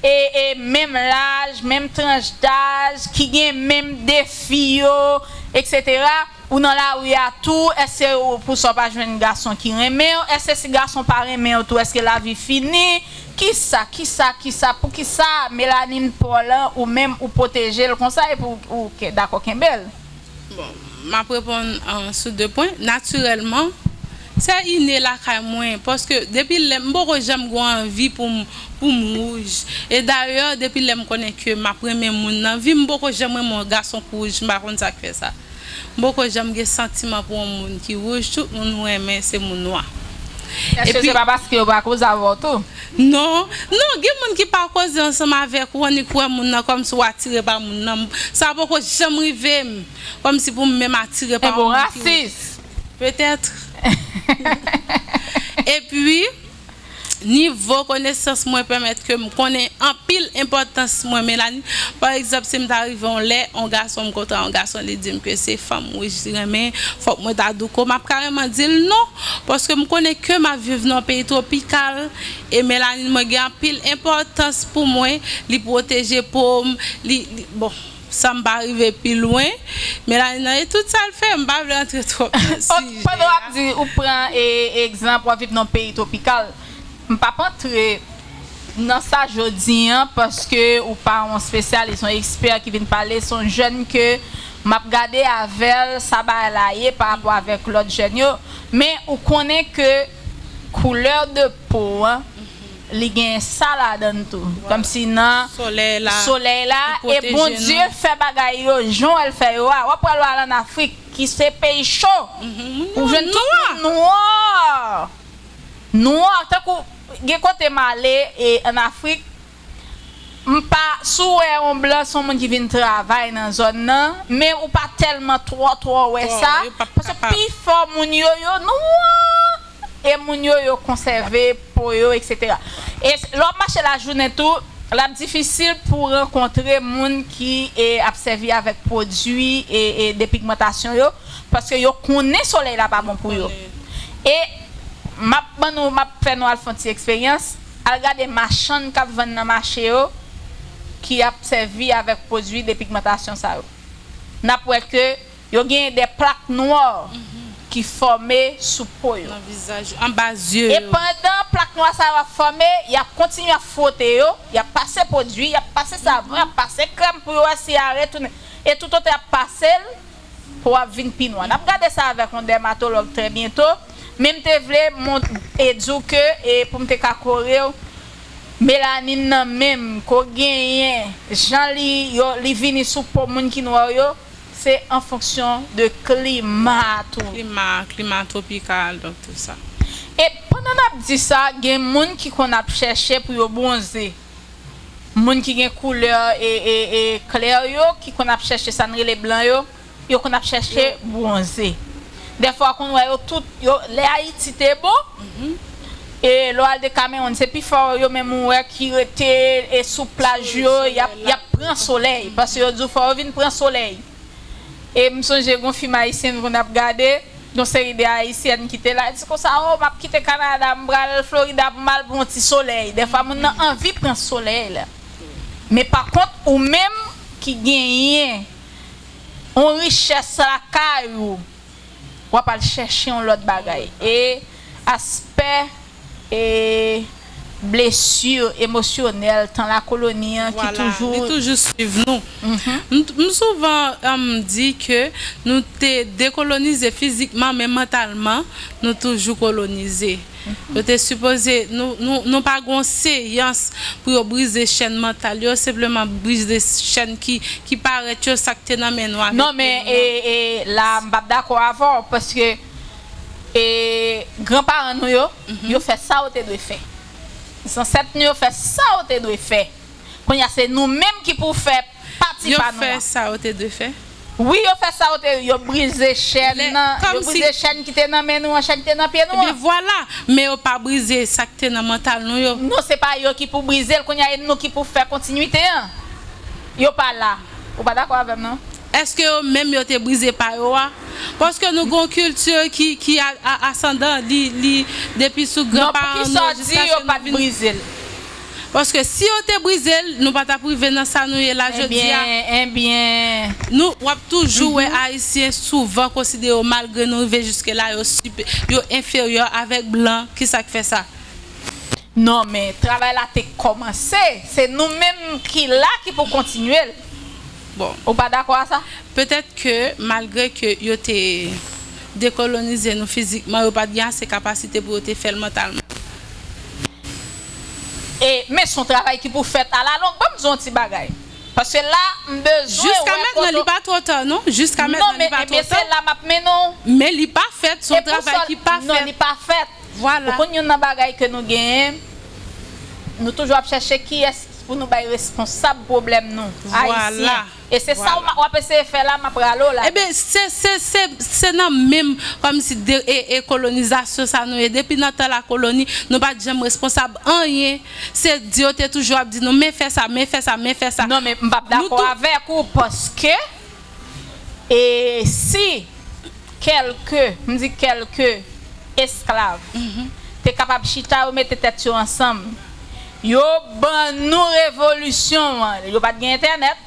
e, e, menm laj, menm tranch daj, ki gen menm defi yo, etsetera, ou nan lari a tou, èske ou, pou sa w pa jwenn gason ki renmen w? Èske si gason pa renmen w tou, èske lavi fini? Kisa, kisa, kisa, poukisa melanin pa w lan, ou menm ou pwoteje l konsa epi w, ou ke-, dakò kenbe l? Bon, m ap reponn, euh, sou de pwen. Natirèlman, se ine lakay mwen, paske depi lè m poko janm gen anvi pou m, pou m wouj. E dayè, depi lè m konnen ke m ap renmen moun nan vi, m poko janm renmen yon gason k wouj, m pa konn sa k fè sa. M poko janm gen santiman pou yon moun ki wouj, tout moun m renmen se moun nwa. Èske se pa paske yo pa koze avè w tou? Non, non, gen moun ki pa koze ansanm avèk ou, annik wè moun nan kòmsi w atire pa moun nan. Sa poko janm rive m. Kòmsi pou m menm atire pa yon moun ki wouj. Petèt. Epi, nivo konesans mwen pèmèt ke m konnen anpil enpòtans mwen melanin. Pa egzanp, si m ta rive yon lè, yon gason, m kontre yon gason, li di m ke se fanm wouj li renmen, fòk mwen ta douko, m ap kareman di l non. Paske m konnen ke m ap viv nan yon peyi twopikal, e melanin mwen gen anpil enpòtans pou mwen, li pwoteje po m, li, li, bon, san m pa rive pi lwen, melanin nan, e tout sa l fè, m pa vle antre twòp nan sijè a. Ok, pandan w ap di, ou pran, e, egzanp, w ap viv nan yon peyi twopikal, m p ap antre nan sa jodi an, paske ou pa yon espesyalis, yon ekspè ki vin pale, se yon jèn ke m ap gade avè l, sa bagay la ye pa rapò avèk lòt jèn yo, men ou konnen ke koulè de po an, li gen sa ladan l tou. Kòmsi nan solèy la, e Bondye fè bagay yo jan l fè yo a. W ap wè lè w al ann Afrik, ki se peyi cho, ou jwenn tout moun nwa. Nwa, tankou gen kote m ale, e, ann Afrik, m pa, si w wè yon blan, se yon moun ki vin travay nan zòn nan, men ou pa tèlman twò, twò wè sa, paske pifò moun yo, yo nwa, e moun yo, yo konsève po yo, etsetera. E s-, lè w ap mache lajounen tou, l ap difisil pou w rankontre moun ki, e, ap sèvi avèk pwodui, e, e depigmantasyon yo, paske yo konnen solèy la pa bon pou yo. E m ap ban nou, m ap fè nou al fè yon ti eksperyans. Al gade machann k ap vann nan mache yo, ki ap sèvi avèk pwodui depigmantasyon sa yo. N ap wè ke yo genyen de plak nwa ki fòme sou po yo. Nan vizaj yo, anba zye yo. E pandan plak nwa sa yo ap fòme, y ap kontinye ap fwote yo, y ap pase pwodui, y ap pase savon, y ap pase krèm pou yo wè si y a retounen. E toutotan y ap pase l, po ap vin pi nwa. N ap gade sa avèk yon dèmatològ trè byento, men m te vle mont-, e di w ke, e pou m te ka kore w, melanin nan menm ke w genyen, jan li, yo, li vini sou po moun ki nwa yo, se an fonksyon de klima tou. Klima, klima twopikal, donk tout sa. E pandan n ap di sa, gen moun ki konn ap chèche pou yo bwonze. Moun ki gen koulè, e, e, e, klè yo, ki konn ap chèche sa n rele blan yo, yo konn ap chèche bwonze. Dèfwa, w konn wè yo tout, yo, lè Ayiti te bon, e lè w al de Kamewòn, se pifò yo menm ou wè ki rete, e, sou plaj yo, y ap, y ap pran solèy, paske yo di w fò yo vin pran solèy. E m sonje gon fim ayisyen m konn ap gade, gon seri de ayisyèn ki te la, di konsa, "O, m ap kite Kanada, m pral Florida pou m al pran yon ti solèy." Dèfwa, moun nan anvi pran solèy la. Men pa kont, ou menm ki genyen yon richès lakay ou, w ap al chèche yon lòt bagay. E aspè e blesi emosyonèl tan lakoloni an ki toujou. Li toujou swiv nou. M, m souvan um, di ke nou te dekolonize fizikman, men mantalman, nou toujou kolonize. Yo te sipoze, nou, nou, nou pa gon seyans pou yo brize chèn mantal yo, senpleman brize chèn ki, ki parèt yo, sa k te nan men nou avèk. Non, men e, e, la, m p ap dakò avè w, paske e, granparan nou yo, yo fè sa yo te dwe fè. Zansèt nou yo fè sa yo te dwe fè. Kounye a, se nou menm ki pou fè pati pa nou an. Yo fè sa yo te dwe fè? Wi, yo fè sa yo te, yo brize chèn nan, yo brize chèn ki te nan men nou an, chèn ki te nan pye nou an. Ebyen vwala, men yo pa brize sa k te nan mantal nou yo. Non, se pa yo ki pou brize l, kounye a, e nou ki pou fè kontinwite an. Yo pa la. Ou pa dakò avè m, non? Èske yo menm yo te brize pa yo a? Paske nou gon kilti ki, ki a, a, asandan, li, li, depi sou granparan nou yo jiska ke nou vin. Non, poukisa w di yo pa t brize l? Paske si yo te brize l, nou pa t ap rive nan sa nou ye la jodi a. Ebyen, ebyen. Nou, w ap toujou wè Ayisyen souvan konsidere yo, malgre nou rive jiske la, yo sipe-, yo enferyè avèk blan. Kisa k fè sa? Non, men travay la te kòmanse. Se nou menm ki la ki pou kontinye l. Bon. Ou pa dakò a sa? Petèt ke malgre ke yo te dekolonize nou fizikman, yo pa t gen ase kapasite pou yo te fè l mantalman. E, men se yon travay ki pou fèt alalong. Ban m di w yon ti bagay. Paske la, m bezwen wè kote. Jiska mentnan, li pa twò ta, non. Jiska mentnan, li pa twò ta. Non, men, ebyen, se la m ap mennen w. Men li pa fèt, se yon travay ki pa fèt. Non, li pa fèt. Vwala. Ou konn youn nan bagay ke nou genyen, nou toujou ap chèche kiyès pou nou bay responsab pwoblèm nou, Ayisyen. E se sa w ap eseye fè la, m ap rale w la. Ebyen, se, se, se, se nan menm, kòmsi de, e, e kolonizasyon sa nou ye. Depi nan tan lakoloni, nou pa t janm responsab anyen. Se di yo te toujou ap di nou, men fè sa, men fè sa, men fè sa. Non, men m p ap dakò avèk ou, paske E si kèlke, m di kèlke esklav te kapab chita, yo mete tèt yo ansanm, yo ban nou revolisyon an, yo pa t gen entènèt,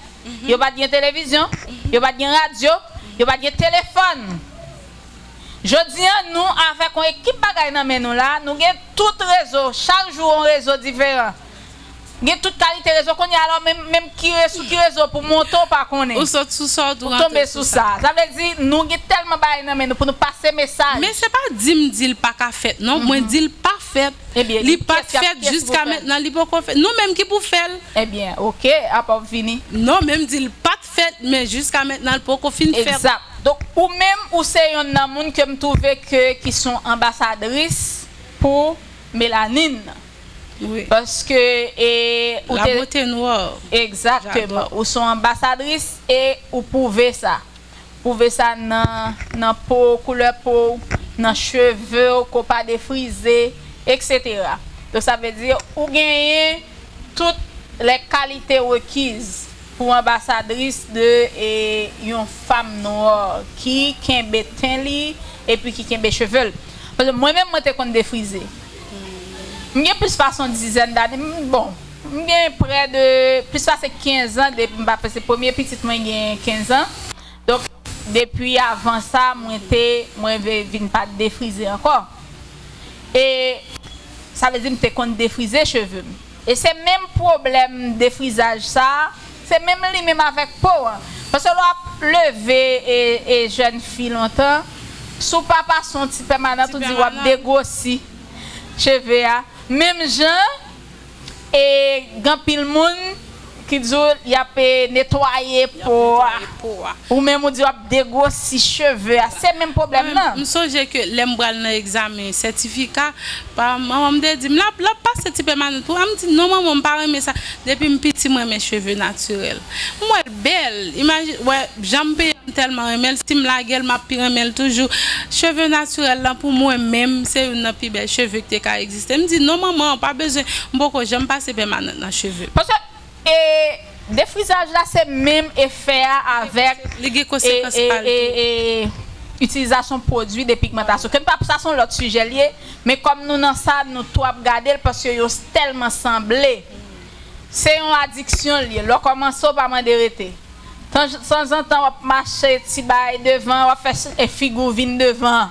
yo pa t gen televizyon, yo pa t gen radyo, yo pa t gen telefòn. Jodi a, nou avèk yon ekip bagay nan men nou la, nou gen tout rezo, chak jou yon rezo diferan. Gen tout kalite rezo. Kounye a, alò, menm, menm ki re-, sou ki rezo pou monte, w pa konnen. Ou sot sou sa, ou tou rantre sou sa. Ou tonbe sou sa. Sa vle di, nou gen tèlman bagay nan men nou pou nou pase mesaj. Men se pa di m di l pa ka fèt, non. Mwen di l pa fèt. Ebyen, li pa t fèt jiska mentnan, li poko fèt. Nou menm ki pou fè l. Ebyen, oke, apa w vini. Non, men m di l pa t fèt, men jiska mentnan, l poko fin fèt. Egzak. Donk, ou menm, ou se yonn nan moun ke m twouve ke, ki se yon anbasadris pou melanin. Wi. Paske, e, ou te. Labote nwa. Egzakteman. Ou se yon anbasadris e ou pwouve sa. Pwouve sa nan, nan po w, koulè po w, nan cheve w, ke w pa defrize, etsetera. Donk, sa vle di, ou genyen tout lè kalite rekiz pou anbasadris de, e, yon fanm nwa ki kenbe ten li epi ki kenbe cheve l. Paske mwen menm, mwen te konn defrize. M gen plis pase yon dizèn dane, m, bon, m gen prè de plis pase kenz an depi m pa fè, se premye pitit mwen gen kenz an. Donk, depi avan sa, mwen te, mwen ve-, vin pa defrize ankò. E sa vle di m te konn defrize cheve m. E se menm pwoblèm defrizaj sa a, se menm li menm avèk po an. Paske lè w ap leve e, e jèn fi lontan, si w pa pase yon ti pèmanan, ou di w ap degwosi cheve a. Menm jan, e gen anpil moun ki di w y ap, e, netwaye po a. Ou menm ou di w ap degwosi cheve a. Se menm pwoblèm nan. M sonje ke lè m pral nan egzamen sètifika, pa, manman m te di m, l ap, l ap pase ti pèmanan pou mwen. M di, non, manman, m pa renmen sa. Depi m piti, m renmen cheve natirèl. M wè l bèl. Imajine, wè, jan m peye, m tèlman renmen l. Si m lage l, m ap pi renmen l toujou. Cheve natirèl lan, pou mwen menm, se youn nan pi bèl cheve ki te ka egziste. M di, non, manman, pa bezwen, m poko janm pase pèmanan nan cheve m. Paske, e, defrizaj la, se menm efè a avèk, li gen konsekans pa l tou. E, e, e, itilizasyon pwodui de pigmantasyon. Ke n pa, sa se yon lòt sijè l ye, men kòm nou nan sa, nou tou ap gade l paske yo tèlman sanble. Se yon adiksyon l ye. Lè w kòmanse, w pa mande rete. Tan, tanzantan, w ap mache ti bagay devan, w ap fè s- e figi w vin devan.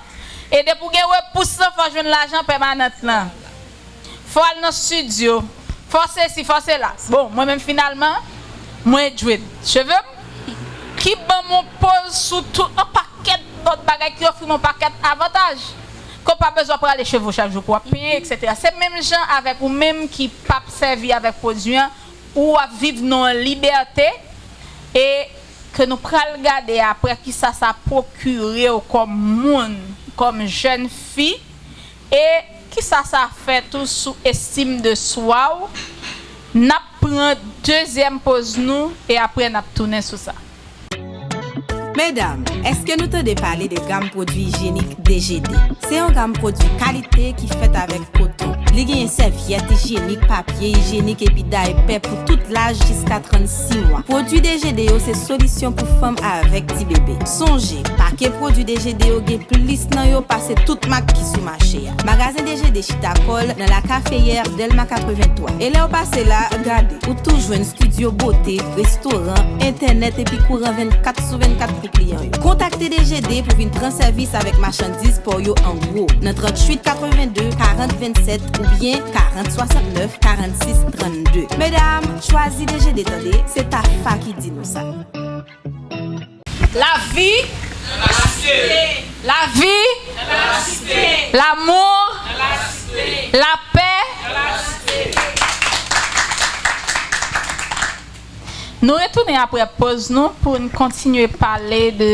E depi w gen repous lan, fò w jwenn lajan pèmanant lan. Fò w al nan estidyo. Fò w sesi, fò w sela. Bon, mwen menm finalman, mwen dwet cheve m, ki ban m yon poz sou tout yon pakèt lòt bagay, ki ofri m yon pakèt avantaj. Ke w pa bezwen prale cheve w chak jou pou w ap penyen, etsetera. Se menm jan avèk ou menm ki p ap sèvi avèk pwodui an, ou ap viv nan yon libète, e ke nou pral gade apre kisa sa pwokire w kòm moun, kòm jèn fi, e kisa sa fè tou sou estim de swa w. N ap pran dezyèm poz nou e apre n ap tounen sou sa. Medam, èske nou tande pale de gam pwodui ijyenik D G D? Se yon gam pwodui kalite ki fèt avèk koton. Li genyen sèvyèt ijyenik, papye ijyenik epi daypè pou tout laj jiska trannsis mwa. Pwodui D G D yo se solisyon pou fanm avèk ti bebe. Sonje, pake pwodui D G D yo gen plis nan yo pase tout mak ki sou mache a. Magazen D G D chita kò l nan La Caféière, Dèlma katrevenntwa. E lè w pase la, gade, ou tou jwenn estidyo bote, restoran, entènèt epi kouran vennkat sou vennkat pou kliyan yo. Kontakte D G D pou vin pran sèvis avèk machandiz pa w yo an gwo nan tranntuit katrevenndi karant vennsèt oubyen karant swasannnèf karannsis trannde. Medam, chwazi D G D tande, se Tafa ki di nou sa. Lavi, lavi, lanmou, lapè. Nou retounen apre poz nou pou n kontinye pale de,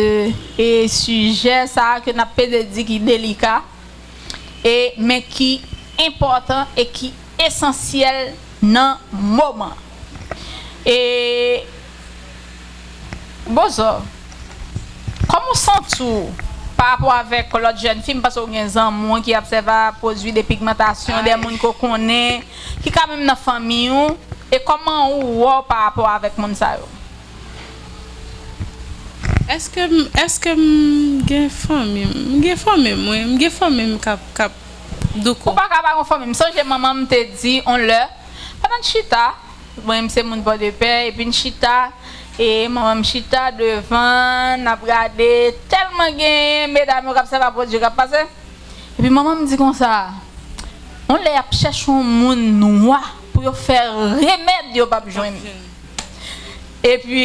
e, sijè sa a ke n ap pede di ki delika, e, men ki enpòtan e ki esansyèl nan moman. E, Bozo, kòman w santi w pa rapò avèk lòt jèn fi? M panse w gen zanmi w ki ap sèvi a pwodui depigmantasyon, de moun ke w konnen, ki ka menm nan fanmi w, e kòman ou wè w pa rapò avèk moun sa yo? Èske m, èske m gen fanmi m? M gen fanmi m, wi. M gen fanmi m k ap, k ap douko. Ou pa ka pa gen fanmi m. M sonje manman m te di on lè, pandan n chita, mwen, m se moun Pòdepè, epi n chita, e manman m chita devan, n ap gade, tèlman gen medam yo k ap sèvi a pwodui k ap pase. Epi manman m di konsa, on lè y ap chèche yon moun nwa pou yo fè remèd, yo p ap jwenn. Epi,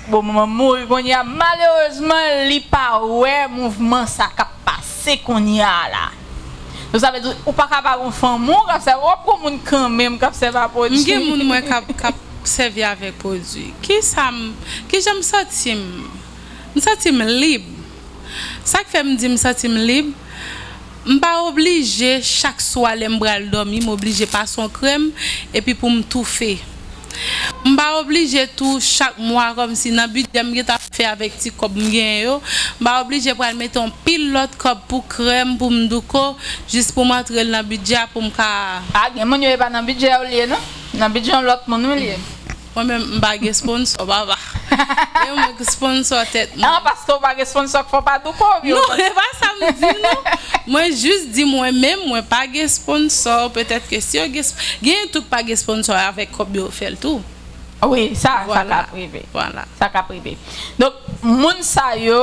bon, manman m mouri kounye a, malerezman, li pa wè mouvman sa k ap pase kounye a la. Donk, sa vle di, ou pa ka pa gon fanmi w k ap sèvi, w ap gon moun kanmenm k ap sèvi a pwodui. M gen moun mwen k ap, k ap sèvi avèk pwodui. Kisa m, kijan m santi m? M santi m lib. Sa k fè m di m santi m lib, m pa oblije chak swa lè m pral dòmi, m oblije pase yon krèm epi pou m toufe. M pa oblije tou chak mwa kòmsi nan bidjè m gentan fè avèk ti kòb m genyen yo, m pa oblije pral mete yon pil lòt kòb pou krèm, pou m douko, jis pou m antre l nan bidjè a pou m ka. A, gen moun yo e pa nan bidjè yo l ye non. Nan bidjè yon lòt moun wi l ye. Mwen menm, m pa gen sponsò, papa. E mwen ki sponsò tèt mwen. An, paske w pa gen sponsò k fè w pa douko, yo. Non, e pa sa m di, non. Mwen jis di mwen menm, mwen pa gen sponsò. Petèt ke si yo gen sp-, gen tou k pa gen sponsò avèk kòb yo fè l tou. Wi, sa, sa ka rive. Vwala. Sa ka rive. Donk, moun sa yo,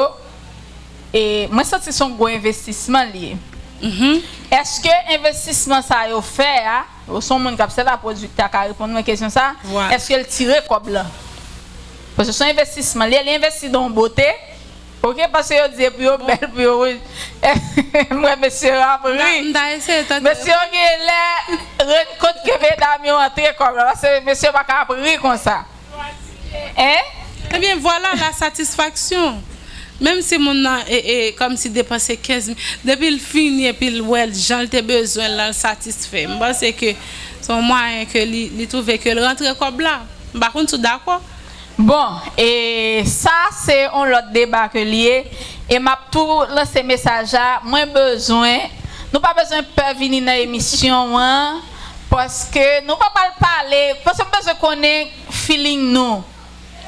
e, mwen santi se yon gwo envestisman l ye. Mhm. Èske envestisman sa yo fè a, ou se yon moun k ap sèvi a pwodui, ta ka reponn mwen kesyon sa, vwala, èske l tire kòb lan? Paske se yon envestisman. Li, li envesti nan yon bote, oke, paske yo di pou yo bèl, pou yo wouj. M wè mesye yo ap ri. M ta eseye tande. Mesye yo gen lè rann kont ke medam yo antre kòb la, paske mesye yo pa ka ap ri konsa. Hein? Ebyen, vwala la satisfaksyon. Menm si moun nan, e, e, kòmsi depanse kenz mil, depi l fini epi l wè l jan l te bezwen l lan, l satisfè. M panse ke se yon mwayen ke li, li twouve ke l rantre kòb la. M pa konn si w dakò. Bon, e sa se yon lòt deba ke l ye. E m ap tou lanse mesaj la. Mwen bezwen, nou pa bezwen pè vini nan emisyon an, paske nou pa pral pale, paske m bezwen konnen feeling nou.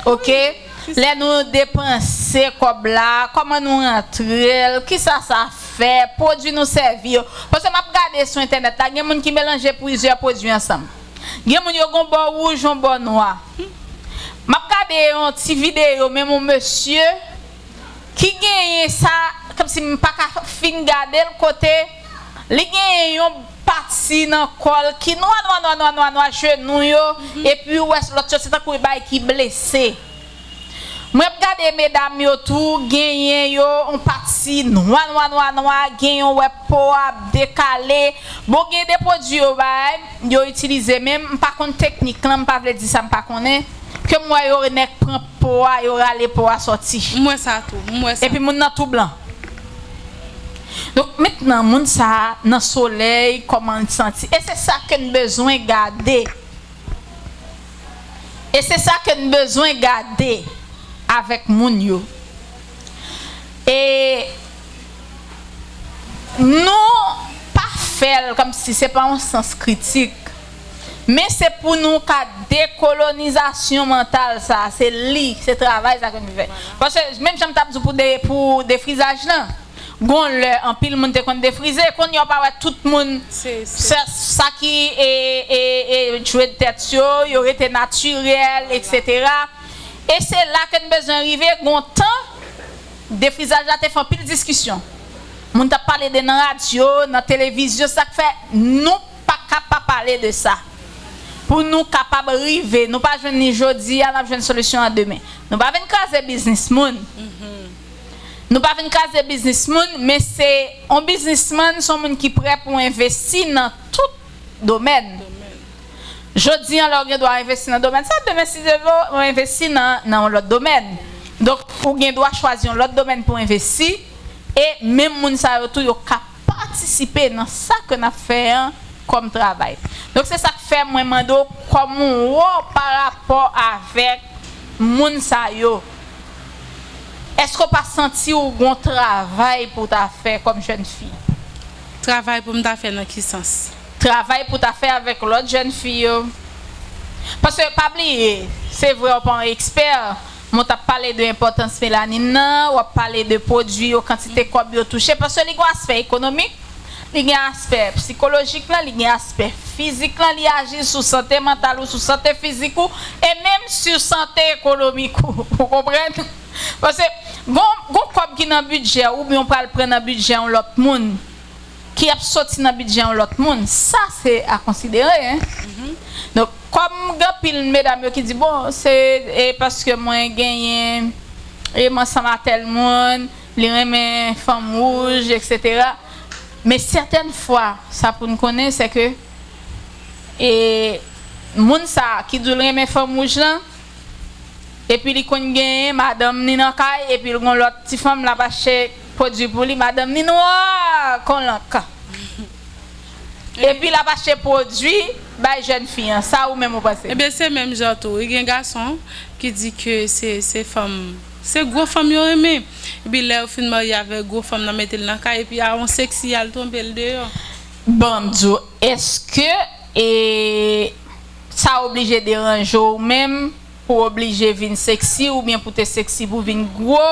Oke? Lè nou depanse kòb la, kòman nou rantre l, kisa sa fè, pwodui nou sèvi yo. Paske m ap gade sou entènèt la, gen moun ki melanje plizyè pwodui ansanm. Gen moun yo gon bò wouj, yon bò nwa. M ap gade yon ti videyo, menm yon mesye ki genyen sa, kòmsi m pa ka fin gade l kote li genyen yon pati nan kò l ki nwa, nwa, nwa, nwa, nwa, nwa, jenou yo, epi ou wè lòt yo, se tankou yon bagay ki blese. Mwen ap gade medam yo tou, genyen yo yon pati nwa, nwa, nwa, nwa, gen yon wè po a ap dekale. Bon, gen de pwodui yo bay, yo itilize, men m pa konn teknik lan, m pa vle di sa m pa konnen, ke m wè yo nèk pran po a, yo rale po a sòti. M wè sa tou, m wè sa. Epi moun nan tou blan. Donk, mentnan, moun sa a nan solèy, kòman l santi? E se sa ke n bezwen gade. E se sa ke n bezwen gade avèk moun yo. E nou pa fè l kòmsi se pa yon sans kritik, men se pou nou ka dekolonizasyon mantal sa, se li, se travay sa ke nou fè. Paske menm jan m t ap di w pou de, pou defrizaj lan, gon lè, anpil moun te konn defrize, kounye a w pa wè tout moun, se, se sa ki, e, e, e, jwe tèt yo, yo rete natirèl, etsetera. E se la ke n bezwen rive, gon tan, defrizaj la te fè anpil diskisyon. Moun t ap pale de nan radyo, nan televizyon, sa k fè nou pa ka pa pale de sa. Pou nou kapab rive, nou pa jwenn li jodi a, n ap jwenn solisyon an demen. Nou pa vin kraze biznis moun. Nou pa vin kraze biznis moun, men se yon biznismann, se yon moun ki prè pou envesti nan tout domèn. Jodi a, lè w gen dwa envesti nan domèn sa, demen, si Dye vle, w envesti nan, nan yon lòt domèn. Donk, ou gen dwa chwazi yon lòt domèn pou envesti, e menm moun sa yo tou, yo ka patisipe nan sa ke n ap fè an kòm travay. Donk, se sa k fè mwen mande w kòman w wè w pa rapò avèk moun sa yo. Èske w pa santi w gon travay pou w ta fè kòm jèn fi? Travay pou m ta fè nan ki sans? Travay pou w ta fè avèk lòt jèn fi yo. Paske, pa bliye, se vre w pa yon ekspè, men w t ap pale de enpòtans melanin nan, w ap pale de pwodui yo, kantite kòb yo touche, paske li gen yon aspè ekonomik, li gen aspè sikolojik lan, li gen aspè fizik lan, li aji sou sante mantal ou, sou sante fizik ou, e menm sou sante ekonomik ou. Ou konprann? Paske gon, gon kòb ki nan bidjè ou, oubyen w pral pran nan bidjè yon lòt moun, ki ap soti nan bidjè yon lòt moun, sa se a konsidere, en. Donk, kòm gen anpil medam yo ki di, bon, se, e, paske mwen genyen, e, m ansanm a tèl moun, li renmen fanm wouj, etsetera. Men sètèn fwa, sa pou n konnen, se ke, e, moun sa a ki di w l renmen fanm wouj lan, epi li konn genyen madanm ni nan kay, epi l gon lòt ti fanm l ap achte pwodui pou li, madanm ni nwa kon lank. Epi l ap achte pwodui bay jèn fi an. Sa ou menm ou panse? Ebyen, se menm jan tou. Wi, gen gason ki di ke se, se fanm, se gwo fanm yo renmen. Epi lè yo fin marye avèk gwo fanm nan, mete l nan kay, epi a yon seksi, y al tonbe l deyò. Bon, m di w, èske, e, sa oblije deranje w menm pou w oblije vin seksi oubyen pou w te seksi pou w vin gwo?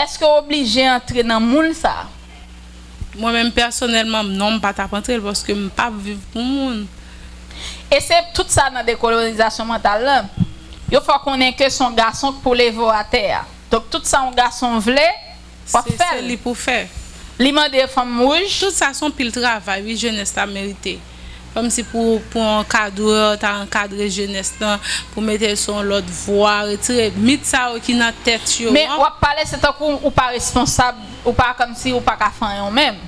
Èske w oblije antre nan moul sa a? Mwen menm pèsonèlman, non, m pa t ap antre l paske m p ap viv pou moun. E se tout sa nan dekolonizasyon mantal lan. Yo fè w konnen ke se yon gason k pou leve w atè a. Donk, tout sa yon gason vle, w ap fè l. Se li pou fè. Li mande fanm wouj. Tout sa se yon pil travay, wi, jenès la merite. Kòmsi pou, pou yon ankadrè ta ankadre jenès lan, pou mete l sou yon lòt vwa, retire mit sa yo ki nan tèt yo an. Men w ap pale, se tankou ou pa responsab, ou pa, kòmsi ou pa ka fè anyen w menm.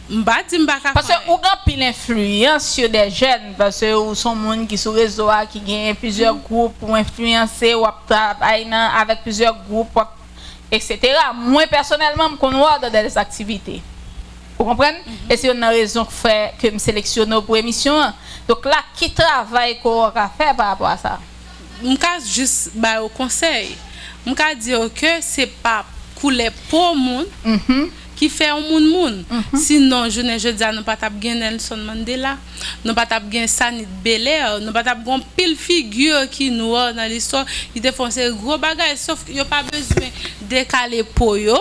M pa di m pa ka fè anyen. Paske ou gen anpil enfliyans sou de jèn, paske ou se yon moun ki sou rezo a, ki gen plizyè gwoup, ou enfliyanse, w ap travay nan, avèk plizyè gwoup, w ap etsetera. Mwen, pèsonèlman, m konn wè w nan dèzaktivite. Ou konprann? E se youn nan rezon k fè ke m seleksyone w pou emisyon an. Donk la, ki travay ke w ka fè pa rapò a sa? M ka jis ba yo konsèy. M ka di yo ke se pa koulè po moun ki fè yon moun moun. Sinon, jounen jodi a, nou pa t ap gen Nelson Mandela, nou pa t ap gen Sanit Belair, nou pa t ap gen yon pil figi ki nwa nan listwa, ki te fè yon seri gwo bagay, sof yo pa bezwen dekale po yo,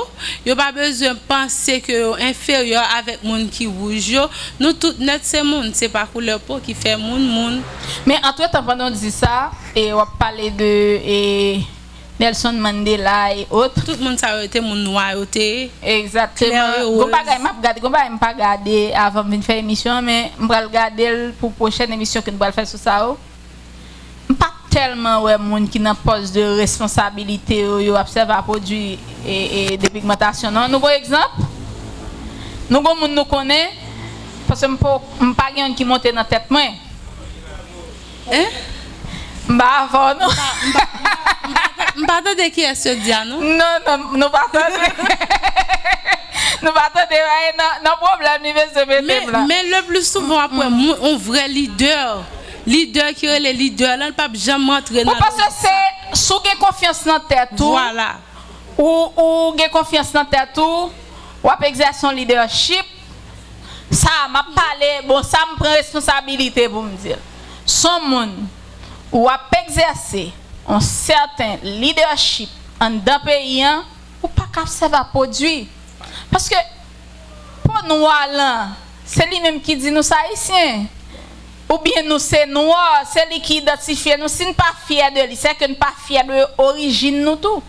yo pa bezwen panse ke yo enferyè avèk moun ki wouj yo. Nou tout nèt se moun, se pa koulè po ki fè moun moun. Men antretan, pandan w di sa, e w ap pale de, e, Nelson Mandela e ot. Tout moun sa yo te moun nwa yo te ye. Egzakteman. Gon bagay m ap gade, gon bagay m pa gade avan m vin fè emisyon an, men m pral gade l pou pwochèn emisyon ke n pral fè sou sa yo. M pa tèlman wè moun ki nan pòs de responsabilite yo, yo ap sèvi a pwodui, e, e, depigmantasyon, non. Nou gon egzanp? Nou gon moun nou konnen? Paske m po, m pa gen youn ki monte nan tèt mwen. Hein? M pa avè w, non. M pa, m pa, m pa, m pa, m pa tande kiyès yo di a, non. Non, non, nou pa tande. Nou pa tande, nan, nan pwoblèm li bezwen mete m la. Men, men le pli souvan, w ap wè moun, yon vrè lidè, lidè ki rele lidè lan, l p ap janm rantre nan lojik sa. Ou panse se, si w gen konfyans nan tèt ou, vwala, ou, ou gen konfyans nan tèt ou, w ap egzèse yon lidèchip, sa, m ap pale, bon, sa m pran responsabilite pou m di l. S on moun, w ap egzèse yon sèten lidèchip anndan peyi an, ou pa ka sèvi a pwodui. Paske po nwa lan, se li menm ki di nou se Ayisyen. Oubyen nou se nwa, se li ki idantifye nou. Si n pa fyè de li, se ke n pa fyè de orijin nou tou.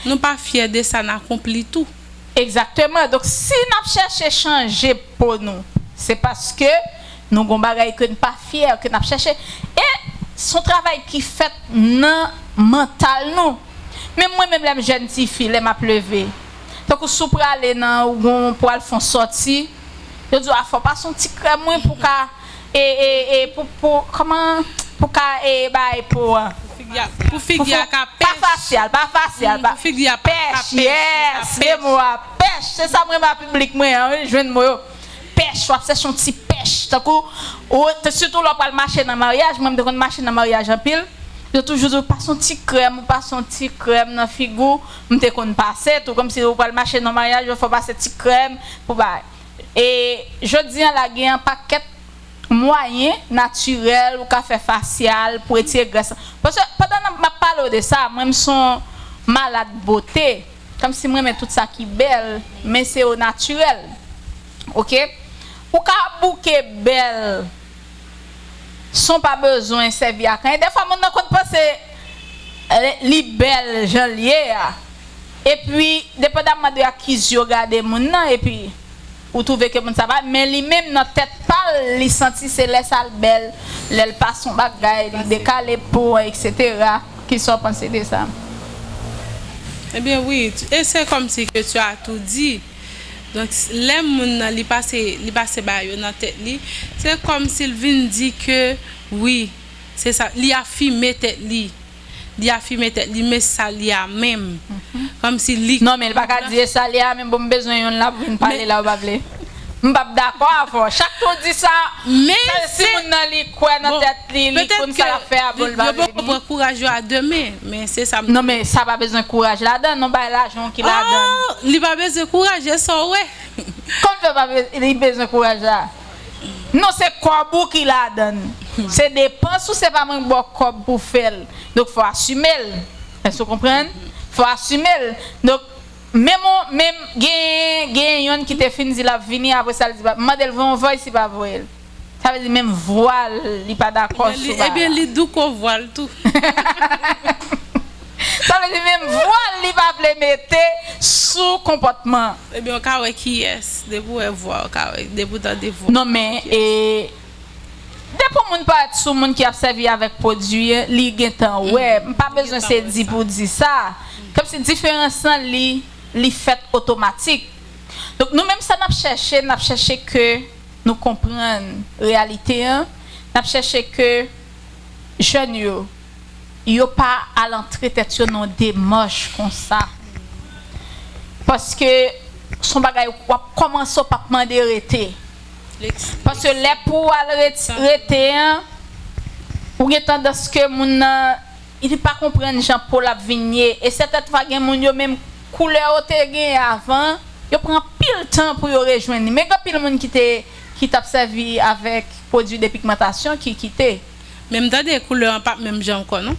Nou pa fyè de sa n akonpli tou. Egzakteman. Donk, si n ap chèche chanje po nou, se paske nou gon bagay ke n pa fyè, ke n ap chèche. E s on travay ki fèt nan mantal nou. Men mwen menm, lè m jèn tifi, lè m ap leve, tankou si w prale nan, ou gon, pou al fè yon sòti, yo di w, a, fò w pase yon ti krèm, wi, pou ka, e, e, e, pou, pou, kòman, pou ka, e, bay po an. Pou figi a, pou figi a ka pèch. Pa fasyal, pa fasyal, pa. Pou figi a pa ka pèch, yes, gen mo a, pèch. Se sa m renmen a piblik mwen an, wi, jwenn mo yo. Pèch, w ap chèche yon ti pèch. Tankou, ou, te, sitou lè w pral mache nan maryaj, mwen, m te konn mache nan maryaj anpil. Yo toujou di w, pase yon ti krèm, ou pase yon ti krèm nan figi w. M te konn pase tou, kòmsi ou pral mache nan maryaj, yo fè w pase ti krèm pou bay. E jodi a la, gen yon pakèt mwayen natirèl ou ka fè fasyal pou retire grès lan. Paske pandan n ap, m ap pale w de sa, mwen, m s on malad bote. Kòmsi m renmen tout sa ki bèl, men se o natirèl. Oke? Ou ka bouke bèl san w pa bezwen sèvi ak anyen. Dèfwa, moun nan konn panse, eh, li bèl jan l ye a. Epi, depandamman de ak ki zye w gade moun nan, epi ou twouve ke moun sa pa, men li menm nan tèt pa l, li santi se lè sa l bèl, lè l pase yon bagay, li dekale po an, etsetera. Kisa w panse de sa? Ebyen, wi, e se kòmsi ke tu as tout dit. Donk, s-, lè moun nan, li pase, li pase bagay yo nan tèt li, se kòmsi l vin di ke, wi, se sa, li afime tèt li. Li afime tèt li, men sa l ye a menm. Kòmsi li. Non, men l pa ka di e sa l ye a menm, bon, m bezwen youn la pou vin pale la, ou pa vle. M p ap dakò avè w. Chak tan w di sa, men sa vle di se moun nan li kwè nan tèt li, li konn sa l ap fè a, bon, l pa vle vini. Yo poko pran kouraj yo a de men, men se sa m. Non, men sa pa bezwen kouraj ladan, non, bay lajan ki ladan. Oh, li pa bezwen kouraj, e sa w wè. Kòman fè pa be-, li bezwen kouraj la? Non, se kòb ou ki ladan l. Se depans ou, se pa mwen k ba w kòb pou w fè l. Donk, fò w asime l. Èske w konprann? Fò w asime l. Donk, menm, menm gen, gen yonn ki te fin di l ap vini, apre sa l di, m mande l voye yon voice, li pa voye l. Sa vle di menm vwa l, li pa dakò sou bagay la. Ebyen, li dou ko vwa l tou. Sa vle di menm vwa l, li pa vle mete sou konpòtman. Ebyen, w ka wè kiyès. Depi w wè vwa, w ka wè. Depi w tande vwa, w ka wè kiyès. Non, men, e, depi yon moun parèt sou moun ki ap sèvi avèk pwodui, li gentan wè. M pa bezwen se di pou di sa. Kòmsi diferans lan, li, li fèt otomatik. Donk, nou menm sa n ap chèche, n ap chèche ke nou konprann reyalite an, n ap chèche ke jèn yo, yo pa al antre tèt yo nan yon demach konsa. Paske s on bagay w ap kòmanse, w p ap mande rete. Paske lè pou w al ret-, rete an, ou gen tandans ke moun nan, li pa konprann jan po l ap vin ye. E sètèn fwa, gen moun yo menm, koulè yo te gen avan, yo pran anpil tan pou yo rejwenn li. Men gen anpil moun ki te, ki t ap sèvi avèk pwodui depigmantasyon ki kite. Men m tande koulè an p ap menm jan ankò, non.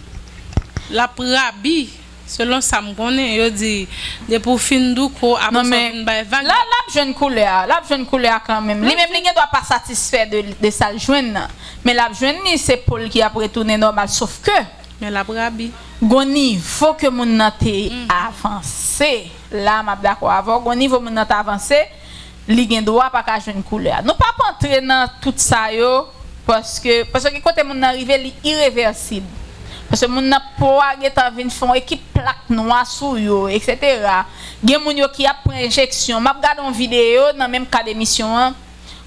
L ap rabi, selon sa m konnen, yo di, depi w fin douko, apre sa w vin bay vag. Non, men la, l ap jwenn koulè a, l ap jwenn koulè a kanmenm. Li menm, li gen dwa pa satisfè de, de sa l jwenn nan. Men l ap jwenn li, se po l ki ap retounen nòmal, sof ke Men l ap rabi. Gon nivo ke moun nan te avanse. La, m ap dakò avè w. Gon nivo moun nan te avanse, li gen dwa pa ka jwenn koulè a. Nou p ap antre nan tout sa yo, paske, paske kote moun nan rive, li irevèsib. Paske moun nan po a gentan vin fè yon ekip plak nwa sou yo, etsetera. Gen moun yo ki ap pran enjeksyon. M ap gade yon videyo nan menm kad emisyon an,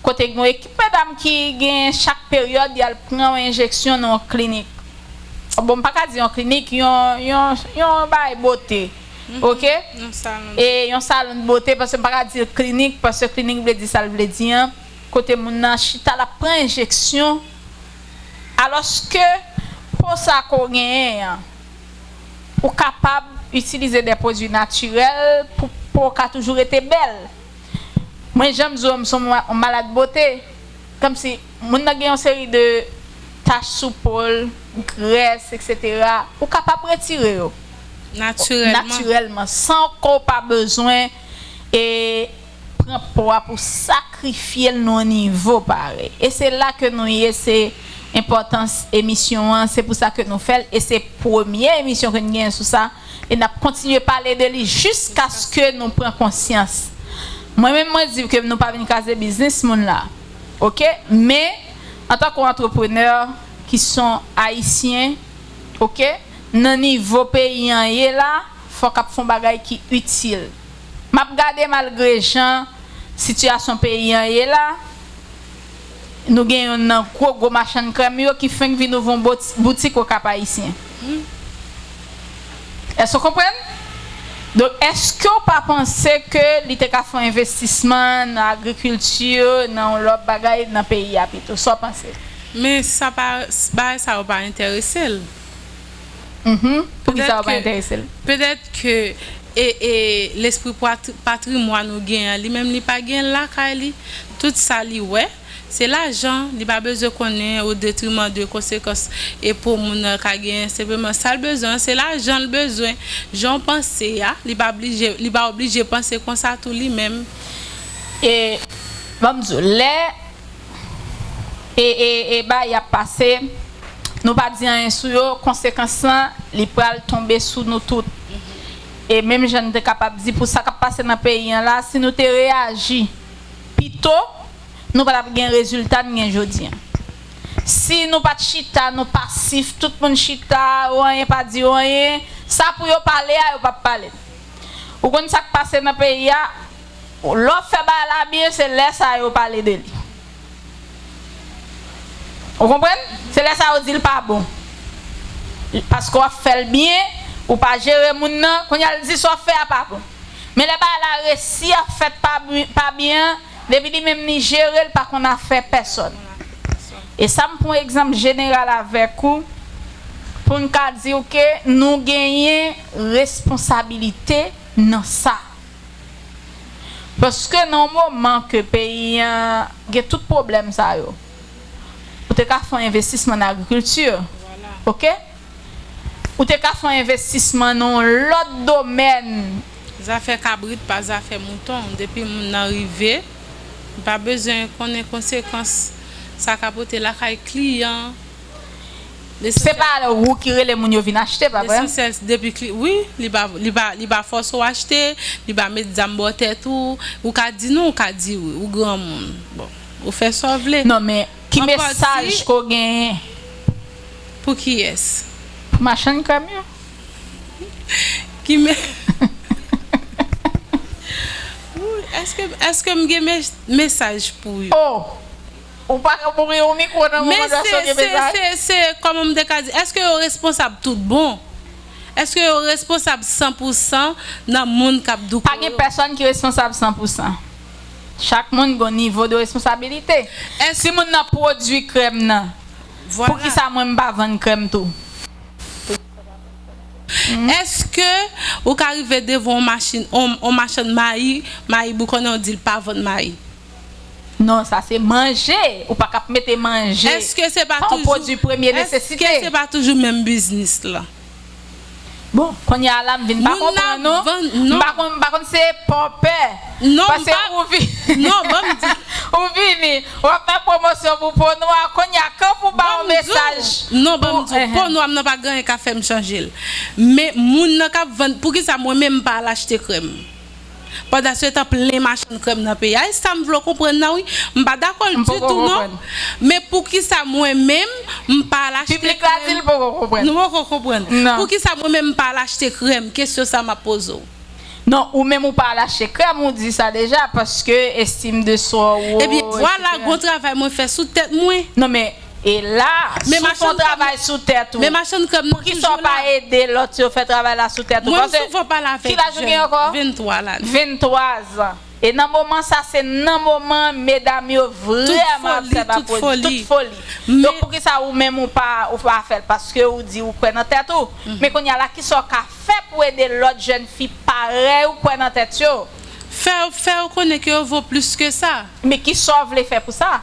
kote gen yon ekip medam ki gen chak peryòd, y al pran yon enjeksyon nan yon klinik. Bon, m pa ka di yon klinik, yon, yon, yon bagay bote. Oke? Yon salon. E yon salon de bote, paske m pa ka di klinik, paske klinik vle di sa l vle di an. Kote moun nan chita, l ap pran enjeksyon. Alòske, po sa ke w genyen an, ou kapab itilize de pwodui natirèl pou po w ka toujou rete bèl. Mwen, jan m di w, m se yon ma-, yon malad bote. Kòmsi, moun nan gen yon seri de tach sou po l, grès, etsetera. Ou kapab retire yo. Natirèlman. Natirèlman, san ke w pa bezwen, e, pran po a pou sakrifye l nan yon nivo parèy. E se la ke nou ye, se enpòtans emisyon an, se pou sa ke nou fè l, e se premye emisyon ke n genyen sou sa, e n ap kontinye pale de li jiskaske nou pran konsyans. Mwen menm, mwen di ke nou pa vin kraze biznis moun la, oke? Men, antanke yon antreprenè ki se yon Ayisyen, oke, nan nivo peyi an ye la, fòk ap fè yon bagay ki itil. M ap gade malgre jan sitiyasyon peyi an ye la, nou gen youn nan gwo, gwo machann krèm yo ki fenk vin ouvri yon bouti-, boutik Okap Ayisyen. Èske w konprann? Donk, èske w pa panse ke li te ka fè yon envestisman nan agrikilti, nan yon lòt bagay nan peyi a pito? Sa w panse? Men sa pa, bagay sa yo pa enterese l. Mhm. Poukisa yo pa enterese l? Petèt ke, e, e, lespri patri-, patrimwàn ou gen an, li menm li pa gen l lakay li. Tout sa li wè, se lajan, li pa bezwen konnen o detriman de konsekans e po moun nan ka genyen. Senpleman, sa l bezwen an, se lajan l bezwen. Jan w panse a, li pa oblije, li pa oblije panse konsa tou li menm. E, ban m di w, lè e, e, e bagay ap pase, nou pa di anyen sou yo, konsekans lan, li pral tonbe sou nou tout. E menm jan n te kapab di pou sa k ap pase nan peyi an la, si nou te reyaji pito, nou pa t ap gen rezilta n gen jodi an. Si nou pa t chita, nou pasif, tout moun chita, yo anyen pa di yo anyen, sa pou yo pale a, yo p ap pale l. Ou konn sa k pase nan peyi a, lè w fè bagay la byen, se lè sa a yo pale de li. Ou konprann? Se lè sa a yo di l pa bon. Paske w ap fè l byen, ou pa jere moun nan, kounye a l di sa w ap fè a pa bon. Men lè bagay la resi ap fèt pa byen, pa byen, depi li menm li jere l, pa konn afè pèsòn. E sa m pran egzanp jeneral avèk ou, pou n ka di w ke nou genyen responsabilite nan sa. Paske nan yon moman ke peyi an gen tout pwoblèm sa yo, ou te ka fè yon envestisman nan agrikilti, oke? Ou te ka fè yon envestisman nan yon lòt domèn. Zafè kabrit pa zafè mouton. Depi moun nan rive, li pa bezwen konnen konsekans sa ka pote lakay kliyan. Se pa ou ki rele moun yo vin achte, pa vre? Lesansyèl, depi kli-, wi, li pa, li pa, li pa fòse w achte, li pa met zam bò tèt ou, ou ka di non, ou ka di wi, ou granmoun. Bon, ou fè sa w vle. Non, men ki mesaj ke w genyen? Pou kiyès? Pou machann krèm yo. Ki me-, Wi, èske, èske m gen mes-, mesaj pou yo? Oh! Ou pa ka mouri yon mikwo nan moman sa w gen mesaj. Men se, se, se, se, kòman m te ka di, èske yo responsab tout bon? Èske yo responsab san pou san nan moun k ap douko yo? Pa gen pèsòn ki responsab san pou san. Chak moun gen yon nivo de responsabilite. Si moun nan pwodui krèm nan, poukisa mwen m pa vann krèm tou? Èske ou ka rive devan yon machin, yon, yon machann mayi, mayi boukannen, ou di l pa vann mayi? Non, sa se manje. Ou pa ka ap mete manje. Èske se pa toujou, pwodui premye nesesite. Èske se pa toujou menm biznis la? Bon, kounye a la, m vin pa konprann nou. M pa konn, m pa konn se pòpè. Non, m pa. Paske ou vini, ou vini, w ap fè pwomosyon pou po nwa, kounye a, kan pou ba yon mesaj? Non, ban m di w, po nwa m nan pa gen anyen ka fè m chanje l. Men moun nan k ap vann, poukisa mwen menm m pa al achte krèm? Pandan se tan, plen machann krèm nan peyi a. E sa m vle w konprann nan, wi. M pa dakò l ditou, non. Men poukisa mwen menm, m pa al achte krèm? Piblik la di l poko konprann. Nou poko konprann. Poukisa mwen menm, m pa al achte krèm? Kesyon sa m ap poze w. Non, ou menm ou pa al achte krèm, ou di sa deja, paske estime de soi ou, etsetera. Ebyen, vwala, gon travay mwen fè sou tèt mwen. Non, men E la, si w fè yon travay sou tèt ou, poukisa w pa ede lòt yo fè travay la sou tèt ou? Paske, ki laj ou gen ankò? Venntwa lane. Venntwa zan. E nan moman sa, se nan moman medam yo vrèman ap sèvi ak pwodui, tout foli. Donk, poukisa ou menm ou pa, ou pa fè l? Paske ou di ou kwè nan tèt ou. Men kounye a la, kisa w ka fè pou ede lòt jèn fi parèy ou kwè nan tèt yo? Fè, fè yo konnen ke yo vo plis ke sa. Men kisa w vle fè pou sa?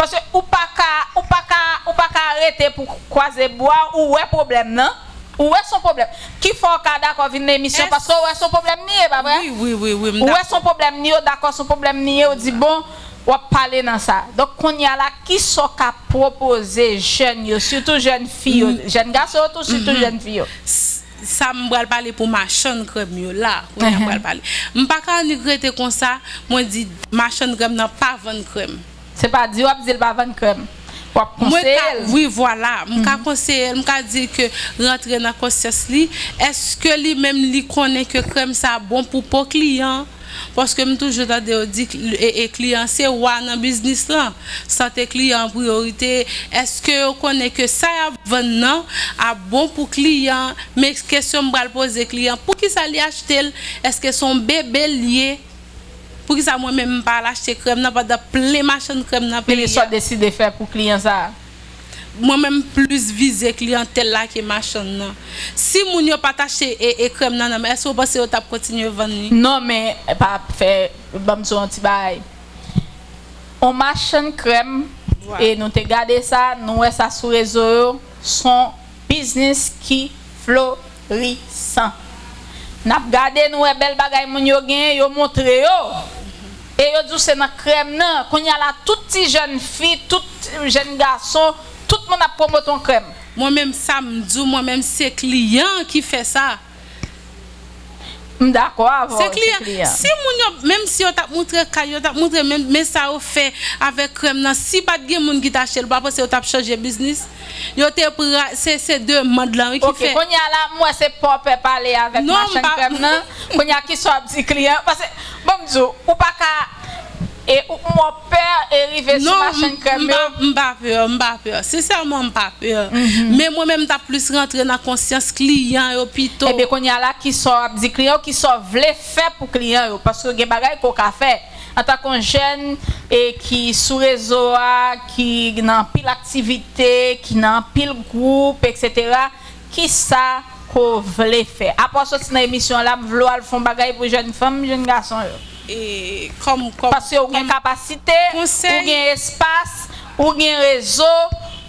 Paske ou pa ka, ou pa ka, ou pa ka rete pou kwaze bwa, ou wè pwoblèm nan, ou wè se yon pwoblèm. Ki fè w ka dakò vin nan emisyon, paske ou wè se yon pwoblèm li ye, pa vre? Wi, wi, wi, wi, m dakò. Ou wè se yon pwoblèm li ye, ou dakò se yon pwoblèm li ye, ou di, bon, w ap pale nan sa. Donk, kounye a la, kisa w ka pwopoze jèn yo, sitou jèn fi yo, jèn gason yo tou, sitou jèn fi yo? S-, sa m pral pale pou machann krèm yo la, kounye a m pral pale. M pa ka annik rete konsa, mwen di machann krèm nan pa vann krèm. Se pa di w ap di l pa vann krèm. W ap konseye l. Wi, vwala. M ka konseye l, m ka di l ke rantre nan konsyans li. Èske li menm li konnen ke krèm sa bon pou po kliyan? Paske m toujou tande yo di, e, e kliyan se wa nan biznis lan. Sante kliyan an priyorite. Èske yo konnen ke sa y ap vann nan ap bon pou kliyan? Men kesyon m pral poze kliyan, poukisa li achte l? Èske se yon bebe l ye? Poukisa mwen menm m pa al achte krèm nan pandan plen machann krèm nan peyi a? Men sa w deside fè pou kliyan sa a? Mwen menm m plis vize kliyantèl la ke machann nan. Si moun yo pa t achte e, e krèm nan nan m, èske w panse yo t ap kontinye vann li? Non, men pa fè, ban m di w yon ti bagay. On machann krèm, e nou te gade sa, nou wè sa sou rezo yo, se yon biznis ki florisan. N ap gade, nou wè bèl bagay moun yo genyen, yo montre yo. E yo di w se nan krèm nan. Kounye a la, tout ti jèn fi, tout jèn gason, tout moun ap pwomote yon krèm. Mwen menm sa m di w, mwen menm se kliyan an ki fè sa. M dakò avè w, se kliyan. Se kliyan. Si moun yo, menm si yo t ap montre kay yo, t ap montre men, men sa yo fè avèk krèm nan, si pa t gen moun ki t achte l, ou pa panse yo t ap chanje biznis? Yo te pra-, se, se demann lan, wi, ki fè. Ok, kounye a la, m wè se pòpè pale avèk machann krèm nan. Kounye a, kisa w ap di kliyan? Paske, bon, m di w, ou pa ka, e, ou, m wè pè e rive sou machann krèm yo. Non, m, m pa, m pa pè, m pa pè. Sensèman, m pa pè. Men mwen menm, m t ap plis rantre nan konsyans kliyan yo pito. Ebyen, kounye a la, kisa w ap di kliyan yo? Kisa w vle fè pou kliyan yo? Paske gen bagay ke w ka fè. Antanke yon jèn, e, ki sou rezo a, ki nan anpil aktivite, ki nan anpil gwoup, etsetera, kisa ke w vle fè? Apa w soti nan emisyon an la, m vle w al fè yon bagay pou jèn fanm, jèn gason yo. E, kòm, kòm, paske ou gen kapasite, ou gen espas, ou gen rezo,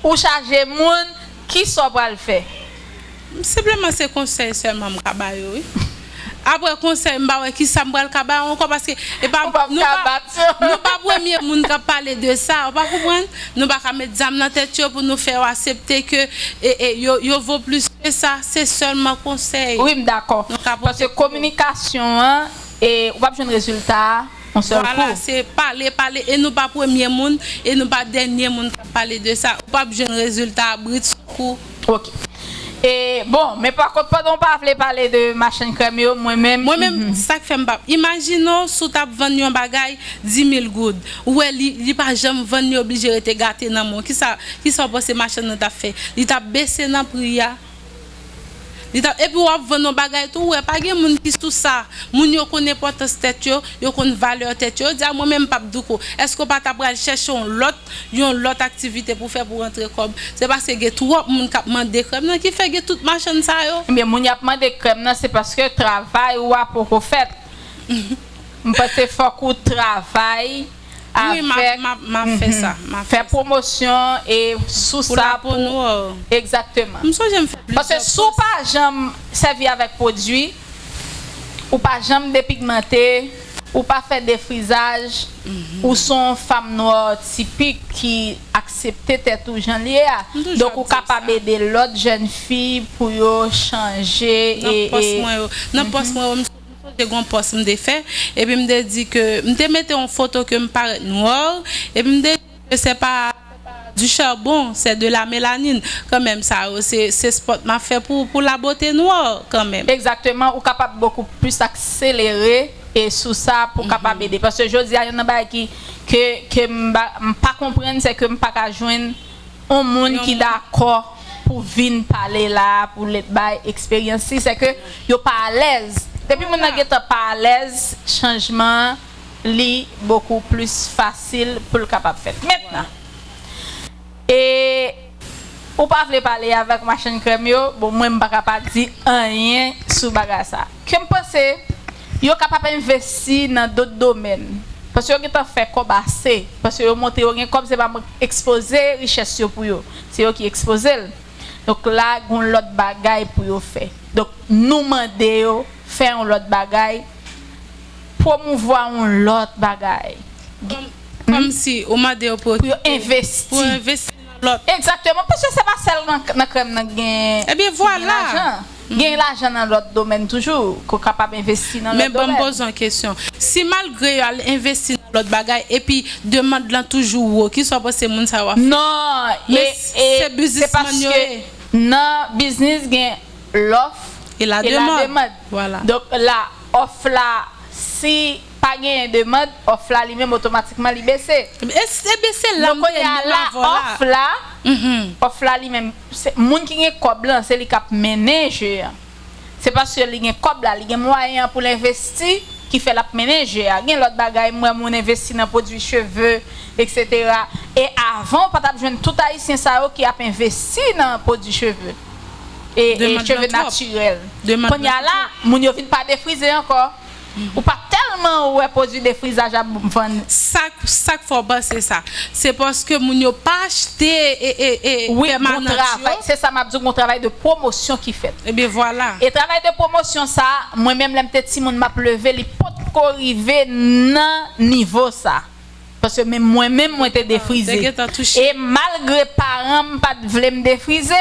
ou chaje moun, kisa w pral fè? Senpleman se konsèy sèlman m ka ba yo, wi. Apre konsèy, m pa wè kisa m pral ka ba yo ankò, paske e pa, nou pa, nou pa premye moun k ap pale de sa, ou pa konprann? Nou pa ka met zam nan tèt yo pou nou fè yo aksepte ke, e, e, yo, yo vo plis ke sa, se sèlman konsèy. Wi, m dakò. Paske kominikasyon an, e, ou p ap jwenn rezilta a yon sèl kou. Vwala, se pale, pale, e nou pa premye moun, e nou pa dènye moun k ap pale de sa. Ou p ap jwenn rezilta a bridsoukou. Ok. E, bon, men pa kont, pandan w pa vle pale de machann krèm yo, mwen menm. Mwen menm, sa k fè m p ap. Imajine w, si w t ap vann yon bagay di mil goud. Ou wè, li, li pa janm vann, li oblije rete gate nan men w. Kisa, kisa w panse machann nan t ap fè? Li t ap bese nan pri a. Li t ap, epi w ap vann yon bagay tou, ou wè, pa gen moun ki sou sa. Moun yo konn enpòtans tèt yo, yo konn valè tèt yo. Yo di, "A, mwen menm, m p ap douko." Èske w pa ta pral chèche yon lòt, yon lòt aktivite pou fè pou rantre kòb? Se paske gen twòp moun k ap mande krèm nan ki fè gen tout machann sa yo. Ebyen, moun y ap mande krèm nan, se paske travay ou a poko fèt. M panse fòk ou travay Wi, m ap, avèk m ap, m ap fè sa. M ap fè fè sa. Pwomosyon e sou Pou sa, lapo pou nwa. Egzakteman. M sonje m fè plizyè Paske si w pòs. Pa janm sèvi avèk pwodui, ou pa janm depigmante, ou pa fè defrizaj, ou se yon fanm nwa tipik ki aksepte tèt ou jan l ye a. M toujou Donk, ap ou di kapab sa. Ede lòt jèn fi pou yo chanje Nan e, pòs e, mwen yo. Nan pòs mwen yo, m Te gen yon pòs m te fè, epi m te di ke, m te mete yon foto ke m parèt nwa, epi m te di ke c'est pas du charbon, c'est de la mélanine. Kanmenm, sa yo, se, se spòt m ap fè pou, pou labote nwa, kanmenm. Egzakteman, ou kapab bokou plis akselere e sou sa pou kapab ede. Paske jodi a, youn nan bagay ki, ke, ke m ba, m pa konprann, se ke m pa ka jwenn yon moun ki dakò pou vin pale la, pou l bay eksperyans li, se ke yo pa alèz. Depi moun nan gentan pa alèz, chanjman an, li bokou plis fasil pou l kapab fèt. Mentnan, e ou pa vle pale avèk machann krèm yo, bon, mwen, m pa ka pa di anyen sou bagay sa. Ke m panse, yo kapab envesti nan dòt domèn. Paske yo gentan fè kòb ase. Paske yo montre yo gen kòb, se pa mwen ekspoze richès yo pou yo. Se yo ki ekspoze l. Donk la, gen yon lòt bagay pou yo fè. Donk nou mande yo fè yon lòt bagay, pwomouvwa yon lòt bagay. Kòm, kòmsi ou mande yo pou Pou yo envesti. Pou envesti nan lòt. Egzakteman, paske se pa sèl nan, nan krèm nan gen, Ebyen, gen vwala. Lajan. Gen lajan nan lòt domèn toujou, ke w kapab envesti nan Men lòt ban m domèn. Poze yon kesyon. Si malgre yo al envesti nan lòt bagay, epi demann lan toujou wo, kisa w panse moun sa yo ap fè? Non, Men e, se e, se biznismann yo paske ye. Nan biznis gen lòf E la e la demann. Demann. Vwala. Donk la, òf la, si pa genyen demann, òf la li menm otomatikman li bese. E, ebyen, se la Donk m te kounye a la, la, avè w la. Òf la, Mhm. Òf la li menm, se, moun ki gen kòb lan, se li k ap mennen je a. Se paske li gen kòb la, li gen mwayen an pou l envesti, ki fè l ap mennen je a. Gen lòt bagay, m wè moun envesti nan pwodui cheve, etsetera. E avan, ou pa t ap jwenn tout Ayisyen sa yo ki ap envesti nan pwodui cheve. E, e Demann cheve lan twòp. Natirèl. Demann Kounye a lan la, twòp. Moun yo vin pa defrize ankò. Ou pa tèlman wè pwodui defrizaj ap vann. Sa, sa k fè w panse sa? Se paske moun yo pa achte e, e, e Wi, gon pèmanant yo? Travay, se sa m ap di w, gon travay de pwomosyon ki fèt. Ebyen, vwala. E travay de pwomosyon sa, mwen menm, lè m te timoun, m ap leve, li potko rive nan nivo sa. Paske menm mwen menm, mwen te defrize. Te gentan touche. E malgre paran m pa t vle m defrize,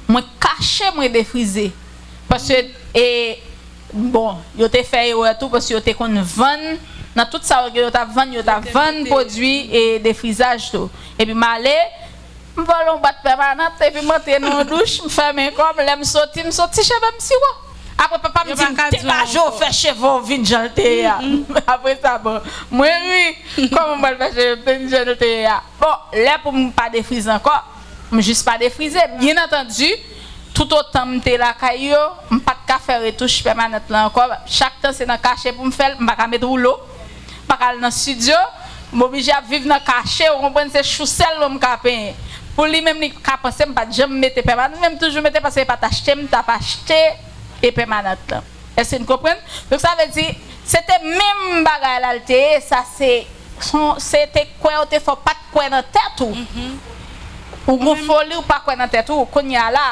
mwen kache mwen defrize. Paske, e, bon, yo te fè erè tou, paske yo te konn vann, nan tout sa yo gen, yo t ap vann, yo t ap vann pwodui e defrizaj tou. Epi m ale, m vòlè yon bwat pèmanant, epi m antre nan yon douch, m fèmen kò m, lè m soti, m soti cheve m siwo. Apre papa m Yo di pa m, ka di w degaje w, ankò. Fè cheve w vin jan l te ye a. Apre sa, bon, mwen ri. Kòman m pral fè cheve m vin jan l te ye a? Bon, lè pou m pa defrize ankò, m jis pa defrize. Byen antandi, toutotan m te lakay yo, m pa t ka fè retouch pèmanant lan ankò. Chak tan se nan kache pou m fè l, m pa ka met woulo. M pa ka al nan estidyo, m oblije ap viv nan kache, ou konprann, se chou sèlman m ka penyen. Pou li menm, li ka panse m pa t janm mete pèmanant, men m toujou mete, paske e pa t achte m t ap achte e pèmanant lan. Èske n konprann? Donk, sa vle di, se te menm bagay la l te ye, sa se, son, se te kwè ou te fè, w pa t kwè nan tèt ou. Ou gon foli, ou pa kwè nan tèt ou. Kounye a la,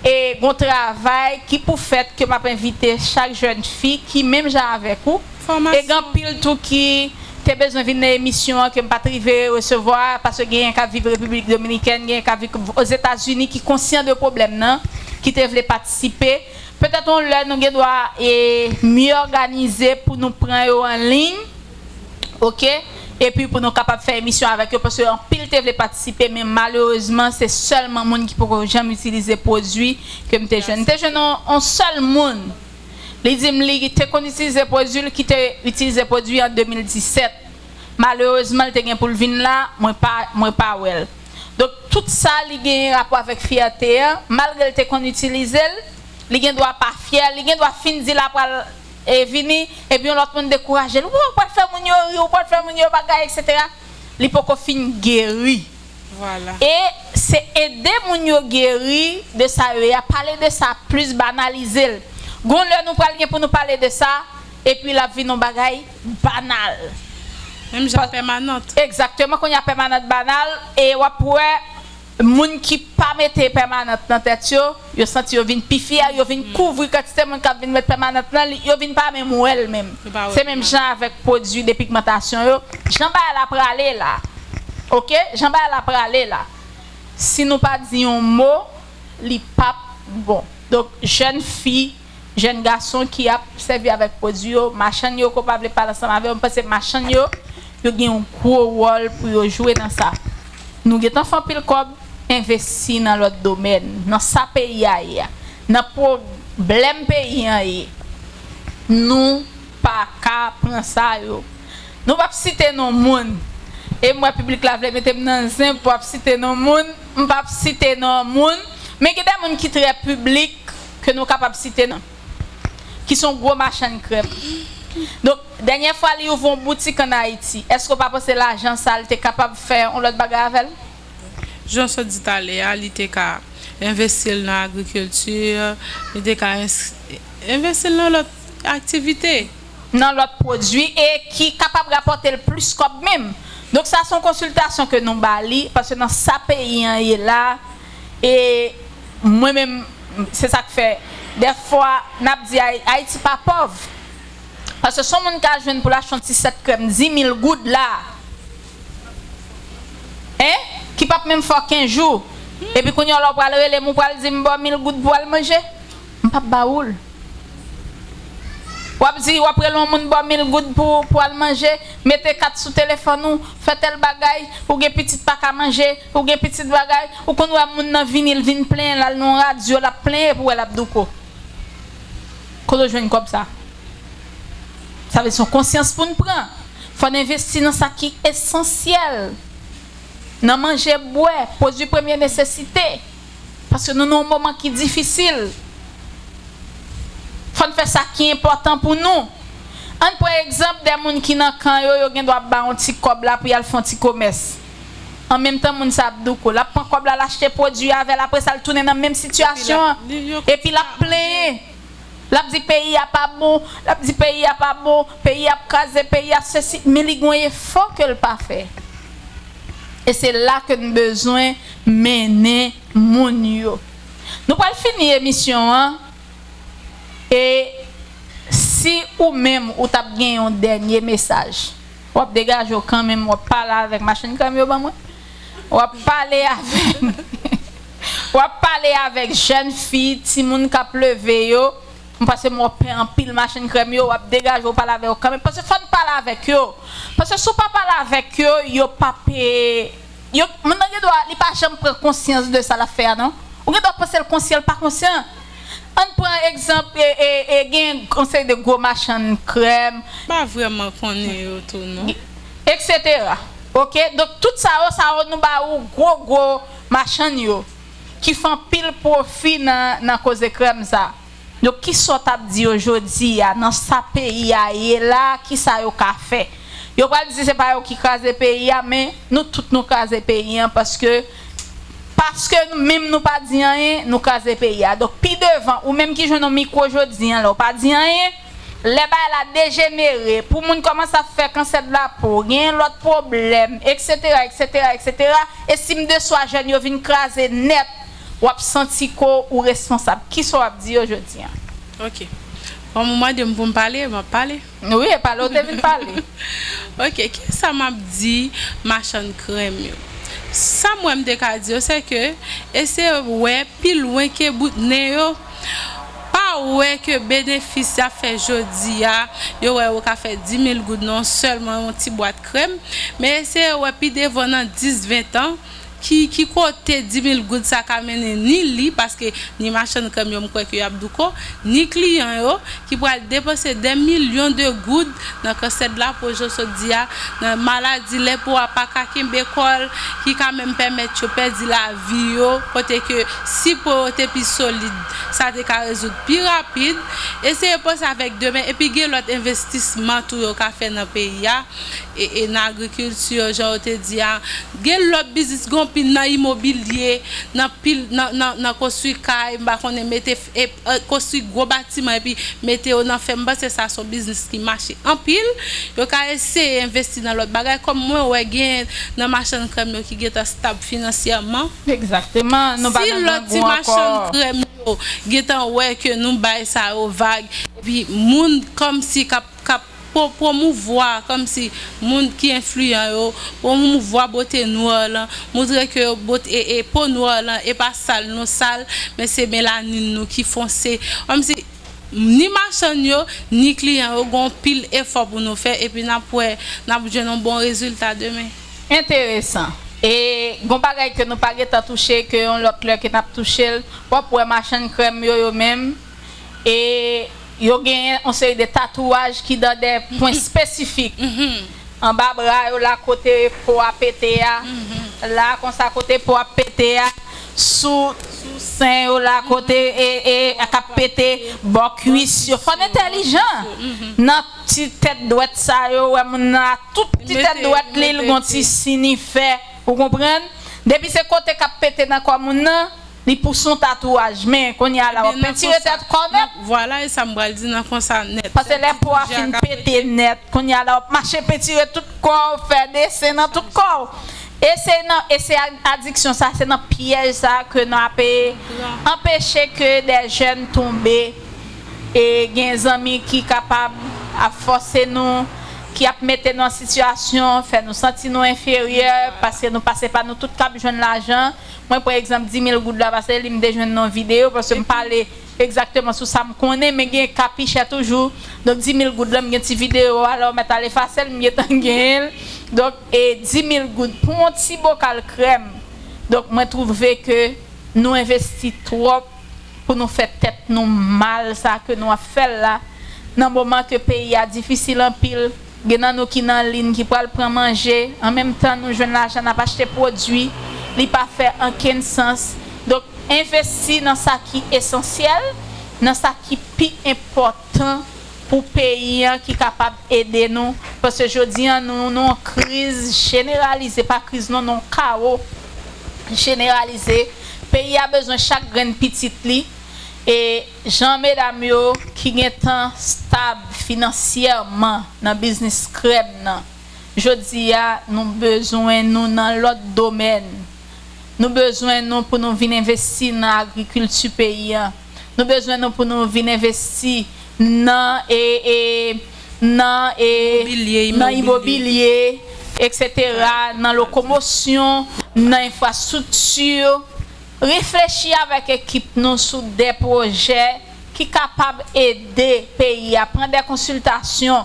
e gon travay ki pou fèt ke m ap envite chak jèn fi ki menm jan avèk ou. E gen anpil tou ki te bezwen vin nan emisyon an ke m pa t rive resevwa, paske genyen k ap viv Repiblik Dominikèn, genyen k ap viv Ozetazini ki konsyan de pwoblèm nan, ki te vle patisipe. Petèt yon lè nou gen dwa e mye òganize pou nou pran yo an liy, oke? Epi pou nou kapab fè emisyon avèk yo, paske anpil te vle patisipe, men malerezman, se sèlman moun ki poko janm itilize pwodui ke m te jwenn. M te jwenn yon, yon sèl moun, li di m li te konn itilize pwodui, li kite itilize pwodui an de mil disèt. Malerezman, li te gen pou l vin la, mwen pa, mwen pa wè l. Donk, tout sa li gen rapò avèk fyète an, malgre l te konn itilize l, Li gen dwa pa fyè, li gen dwa fin di l ap pral, e, vini, epi yon lòt moun dekouraje l. Ou pral fè moun yo ri, ou pral fè moun yo bagay, etsetera. Li poko fin geri. Vwala. E se ede moun yo geri de sa yo ye a, pale de sa plis, banalize l. Gon lè nou pral gen pou nou pale de sa, epi l ap vin yon bagay banal. Menm jan pèmanant. Egzakteman, kounye a pèmanant banal, e w ap wè moun ki pa mete pèmanant nan tèt yo, yo santi yo vin pi fyè, yo vin kouvri kantite moun k ap vin met pèmanant nan li, yo vin pa menm wè l menm. Se menm jan avèk pwodui depigmantasyon yo. Jan bagay la prale la, oke? Jan bagay la prale la. Si nou pa di yon mo, li p ap bon. Donk, jèn fi, jèn gason ki ap sèvi avèk pwodui yo, machann yo ke w pa vle pale ansanm avè yo, m panse machann yo, yo gen yon gwo wòl pou yo jwe nan sa. Nou gentan fè anpil kòb, envesti nan lòt domèn, nan sa peyi a ye a, nan pwoblèm peyi an ye. Nou pa ka pran sa yo. Nou p ap site non moun. E m wè piblik la vle mete m nan zen pou ap site non moun. M p ap site non moun. Men gen de moun ki trè piblik ke nou kapab site non. Ki se yon gwo machann krèm. Donk, dènyè fwa li ouvri yon boutik ann Ayiti, èske w pa panse lajan sa a li te kapab fè yon lòt bagay avè l? Jan w sot di talè a, li te ka envesti l nan agrikilti, li te ka envesti l nan lòt aktivite. Nan lòt pwodui e ki kapab rapòte l plis kòb menm. Donk sa se yon konsiltasyon ke nou ba li, paske nan sa peyi an ye la, e mwen menm, se sa k fè, dèfwa, n ap di Ay- Ayiti pa pòv. Paske se yon moun ka jwenn pou l achte yon ti sèt krèm di mil goud la, en, ki p ap menm fè w kenz jou. Epi kounye a lè w pral rele m, ou pral di m ba w mil goud pou w al manje. M p ap ba ou l. W ap di, w ap rele yon moun ba w mil goud pou, pou al manje, mete kat sou telefòn ou, fè tèl bagay, ou gen pitit pa ka manje, ou gen pitit bagay, ou konn wè moun nan vini, l vin plenyen, l al nan yon radyo, l ap plenyen pou wè l ap douko. Kote w jwenn kòb sa? Sa vle di se yon konsyans pou n pran. Fò n envesti nan sa ki esansyèl. Nan manje, bwè, pwodui premye nesesite. Paske nou nan yon moman ki difisil. Fò n fè sa ki enpòtan pou nou. Ann pran egzanp de moun ki nan kan yo, yo gen dwa ap ba yon ti kòb la pou y al fè yon ti komès. An menm tan moun sa ap douko, l ap pran kòb la, l achte pwodui avè l, apre sa l tounen nan menm sitiyasyon an. Epi l ap plenyen. L ap di peyi a pa bon, l ap di peyi a pa bon, peyi a ap kraze, peyi a sesi, men li gen yon efò ke l pa fè. E se la ke n bezwen mennen moun yo. Nou pral fini emisyon an, e si ou menm ou t ap gen yon dènye mesaj, w ap degaje w kanmenm, w ap pale avèk machann krèm yo ban mwen. W ap pale avèk w ap pale avèk jèn fi, timoun k ap leve yo. M panse m wè w pè anpil machann krèm yo, w ap degaje w pale avè yo kanmenm. Paske fò n pale avèk yo. Paske si w pa pale avèk yo, yo p ap, e, yo, moun nan gen dwa, li pa janm pran konsyans de sa l ap fè a, non. Ou gen dwa panse l konsyan, l pa konsyan. Ann pran egzanp, e, e, e, gen yon seri de gwo machann krèm. M pa vrèman konnen yo tou, non. Etsetera. Oke? Donk, tout sa yo, sa yo, nou ba ou gwo, gwo machann yo ki fè anpil pwofi nan, nan koze krèm sa. Donk, kisa w t ap di yo jodi a, nan sa peyi a ye la, kisa yo ka fè? Yo pral di se pa yo ki kraze peyi a, men nou tout nou kraze peyi an, paske, paske nou menm nou pa di anyen, nou kraze peyi a. Donk, pi devan, ou menm ki jwenn yon mikwo jodi an la, ou pa di anyen, lè bagay la dejenere, pou moun kòmanse ap fè kansè de la po, gen lòt pwoblèm, etsetera, etsetera, etsetera, e si m deswa jèn yo vin kraze nèt, w ap santi ke w responsab. Kisa w ap di yo jodi an? Ok. Kòm ou mande m pou m pale, m ap pale. Wi, e pale w te vin pale. Ok, kisa m ap di machann krèm yo? Sa m wè m te ka di yo, se ke eseye wè pi lwen ke bout nen yo. Pa wè ke benefis y ap fè jodi a, yo wè yo ka fè di mil goud nan sèlman yon ti bwat krèm, men eseye wè pi devan nan dis, ven tan, Ki, ki kote dis mil goud sa ka mennen ni li, paske ni machann krèm yo, m kwè ke y ap douko, ni kliyan yo, ki pral depanse dè milyon de goud nan kansè de la po, jan w sot di a, nan maladi lè po a pa ka kenbe kò l, ki ka menm pèmèt yo pèdi lavi yo, kote ke si po yo te pi solid, sa te ka rezoud pi rapid. Eseye panse avèk demen, epi gen lòt envestisman tou yo ka fè nan peyi a, e, e nan agrikilti, jan w te di a. Gen lòt biznis, gen anpil nan imobilye, nan pil, nan, nan, nan konstwi kay, m pa konnen, mete f-, e, e, konstwi gwo batiman epi mete yo nan fèm. M panse sa se yon biznis ki mache anpil. Yo ka eseye envesti nan lòt bagay, kòm mwen wè gen nan machann krèm yo ki gentan stab finansyèman. Egzakteman, nou pa Si nan lòt grangou ti machann ankò. Krèm yo gentan wè ke nou bay sa yo vag, epi moun kòmsi k ap, k ap po-, pwomouvwa, kòmsi moun ki enfliyan yo, pwomouvwa bote nwè lan, montre ke yo bot-, e, e po nwè lan, e pa sal nou sal, men se melanin nou ki fonse. Kòmsi ni machann yo, ni kliyan yo, gen anpil efò pou nou fè, epi n ap wè, n ap jwenn yon bon rezilta demen. Enteresan. E gon bagay ke nou pa gentan touche, ke yon lòt lè ke n ap touche l, w ap wè machann krèm yo, yo menm, e yo genyen yon seri de tatouaj ki nan de pwen espesifik. Anba bra yo la kote po a pete a, la konsa kote po a pete a, sou, sou sen yo la kote e, e, k ap pete, bò kwis yo. Fò n entèlijan nan ti tèt dwèt sa yo, wè moun nan a tout ti tèt dwèt li, l gon ti siy li fè, ou konprann? Depi se kote k ap pete nan kò moun nan, li pou son tatouaj. Men kounye a la, w ap pentire tèt kò w nèt. Vwala, e sa m pral di nan konsa nèt. Paske lè po a fin pete nèt, kounye a la, w ap mache pentire tout kò w, fè desen nan tout kò w. E se nan, e se a-, adiksyon sa, se nan pyèj sa ke nou ape anpeche ke de jèn tonbe. E gen zanmi ki kapab ap fòse nou, ki ap mete nou an sitiyasyon, fè nou santi nou enferyè, paske nou pase pa nou tout k ap jwenn lajan. Mwen pran egzanp dis mil goud la, paske li m te jwenn nan videyo, paske m pale egzakteman sou sa m konnen, men gen ka pi chè toujou. Donk, dis mil goud la, m gen ti videyo a, lè w mèt al efase l, m gentan genyen l. Donk, e dis mil goud pou yon ti bokal krèm. Donk, mwen twouve ke nou envesti twòp pou nou fè tèt nou mal, sa ke nou ap fè l la, nan moman ke peyi a difisil anpil, gen nan nou ki nan liy, ki pral pran manje, an menm tan nou jwenn lajan, n ap achte pwodui, li pa fè ankenn sans. Donk, envesti nan sa ki esansyèl, nan sa ki pi enpòtan pou peyi an, ki kapab ede nou, paske jodi an, nou, nou nan yon kriz jeneralize, pa kriz non, nan yon kawo jeneralize. Peyi a bezwen chak grenn pitit li, e jan medam yo ki gentan stab finansyèman nan biznis krèm nan, jodi a, nou bezwen nou nan lòt domèn. Nou bezwen nou pou nou vin envesti nan agrikilti peyi a. Nou bezwen nou pou nou vin envesti nan, e, e, nan, e, nan imobilye, etsetera, nan lokomosyon, nan enfrastrikti. Reflechi avèk ekip nou sou de pwojè ki kapab ede peyi a, pran de konsiltasyon,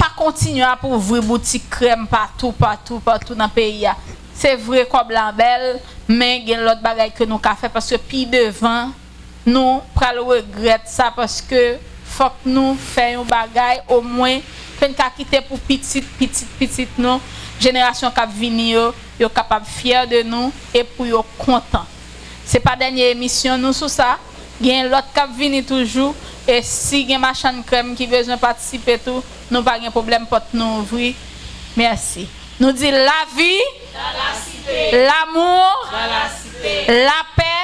pa kontinye ap ouvri boutik krèm patou, patou, patou nan peyi a. Se vre, kòb la bèl, men gen lòt bagay ke nou ka fè, paske pi devan, nou pral regrèt sa, paske fòk nou fè yon bagay, omwen, ke n ka kite pou pitit, pitit, pitit nou, jenerasyon k ap vini yo, yo kapab fyè de nou e pou yo kontan. Se pa dènye emisyon nou sou sa. Gen lòt k ap vini toujou. E si gen machann krèm ki bezwen patisipe tou, nou pa gen pwoblèm, pòt nou ouvri. Mèsi. Nou di lavi, lanmou, lapè,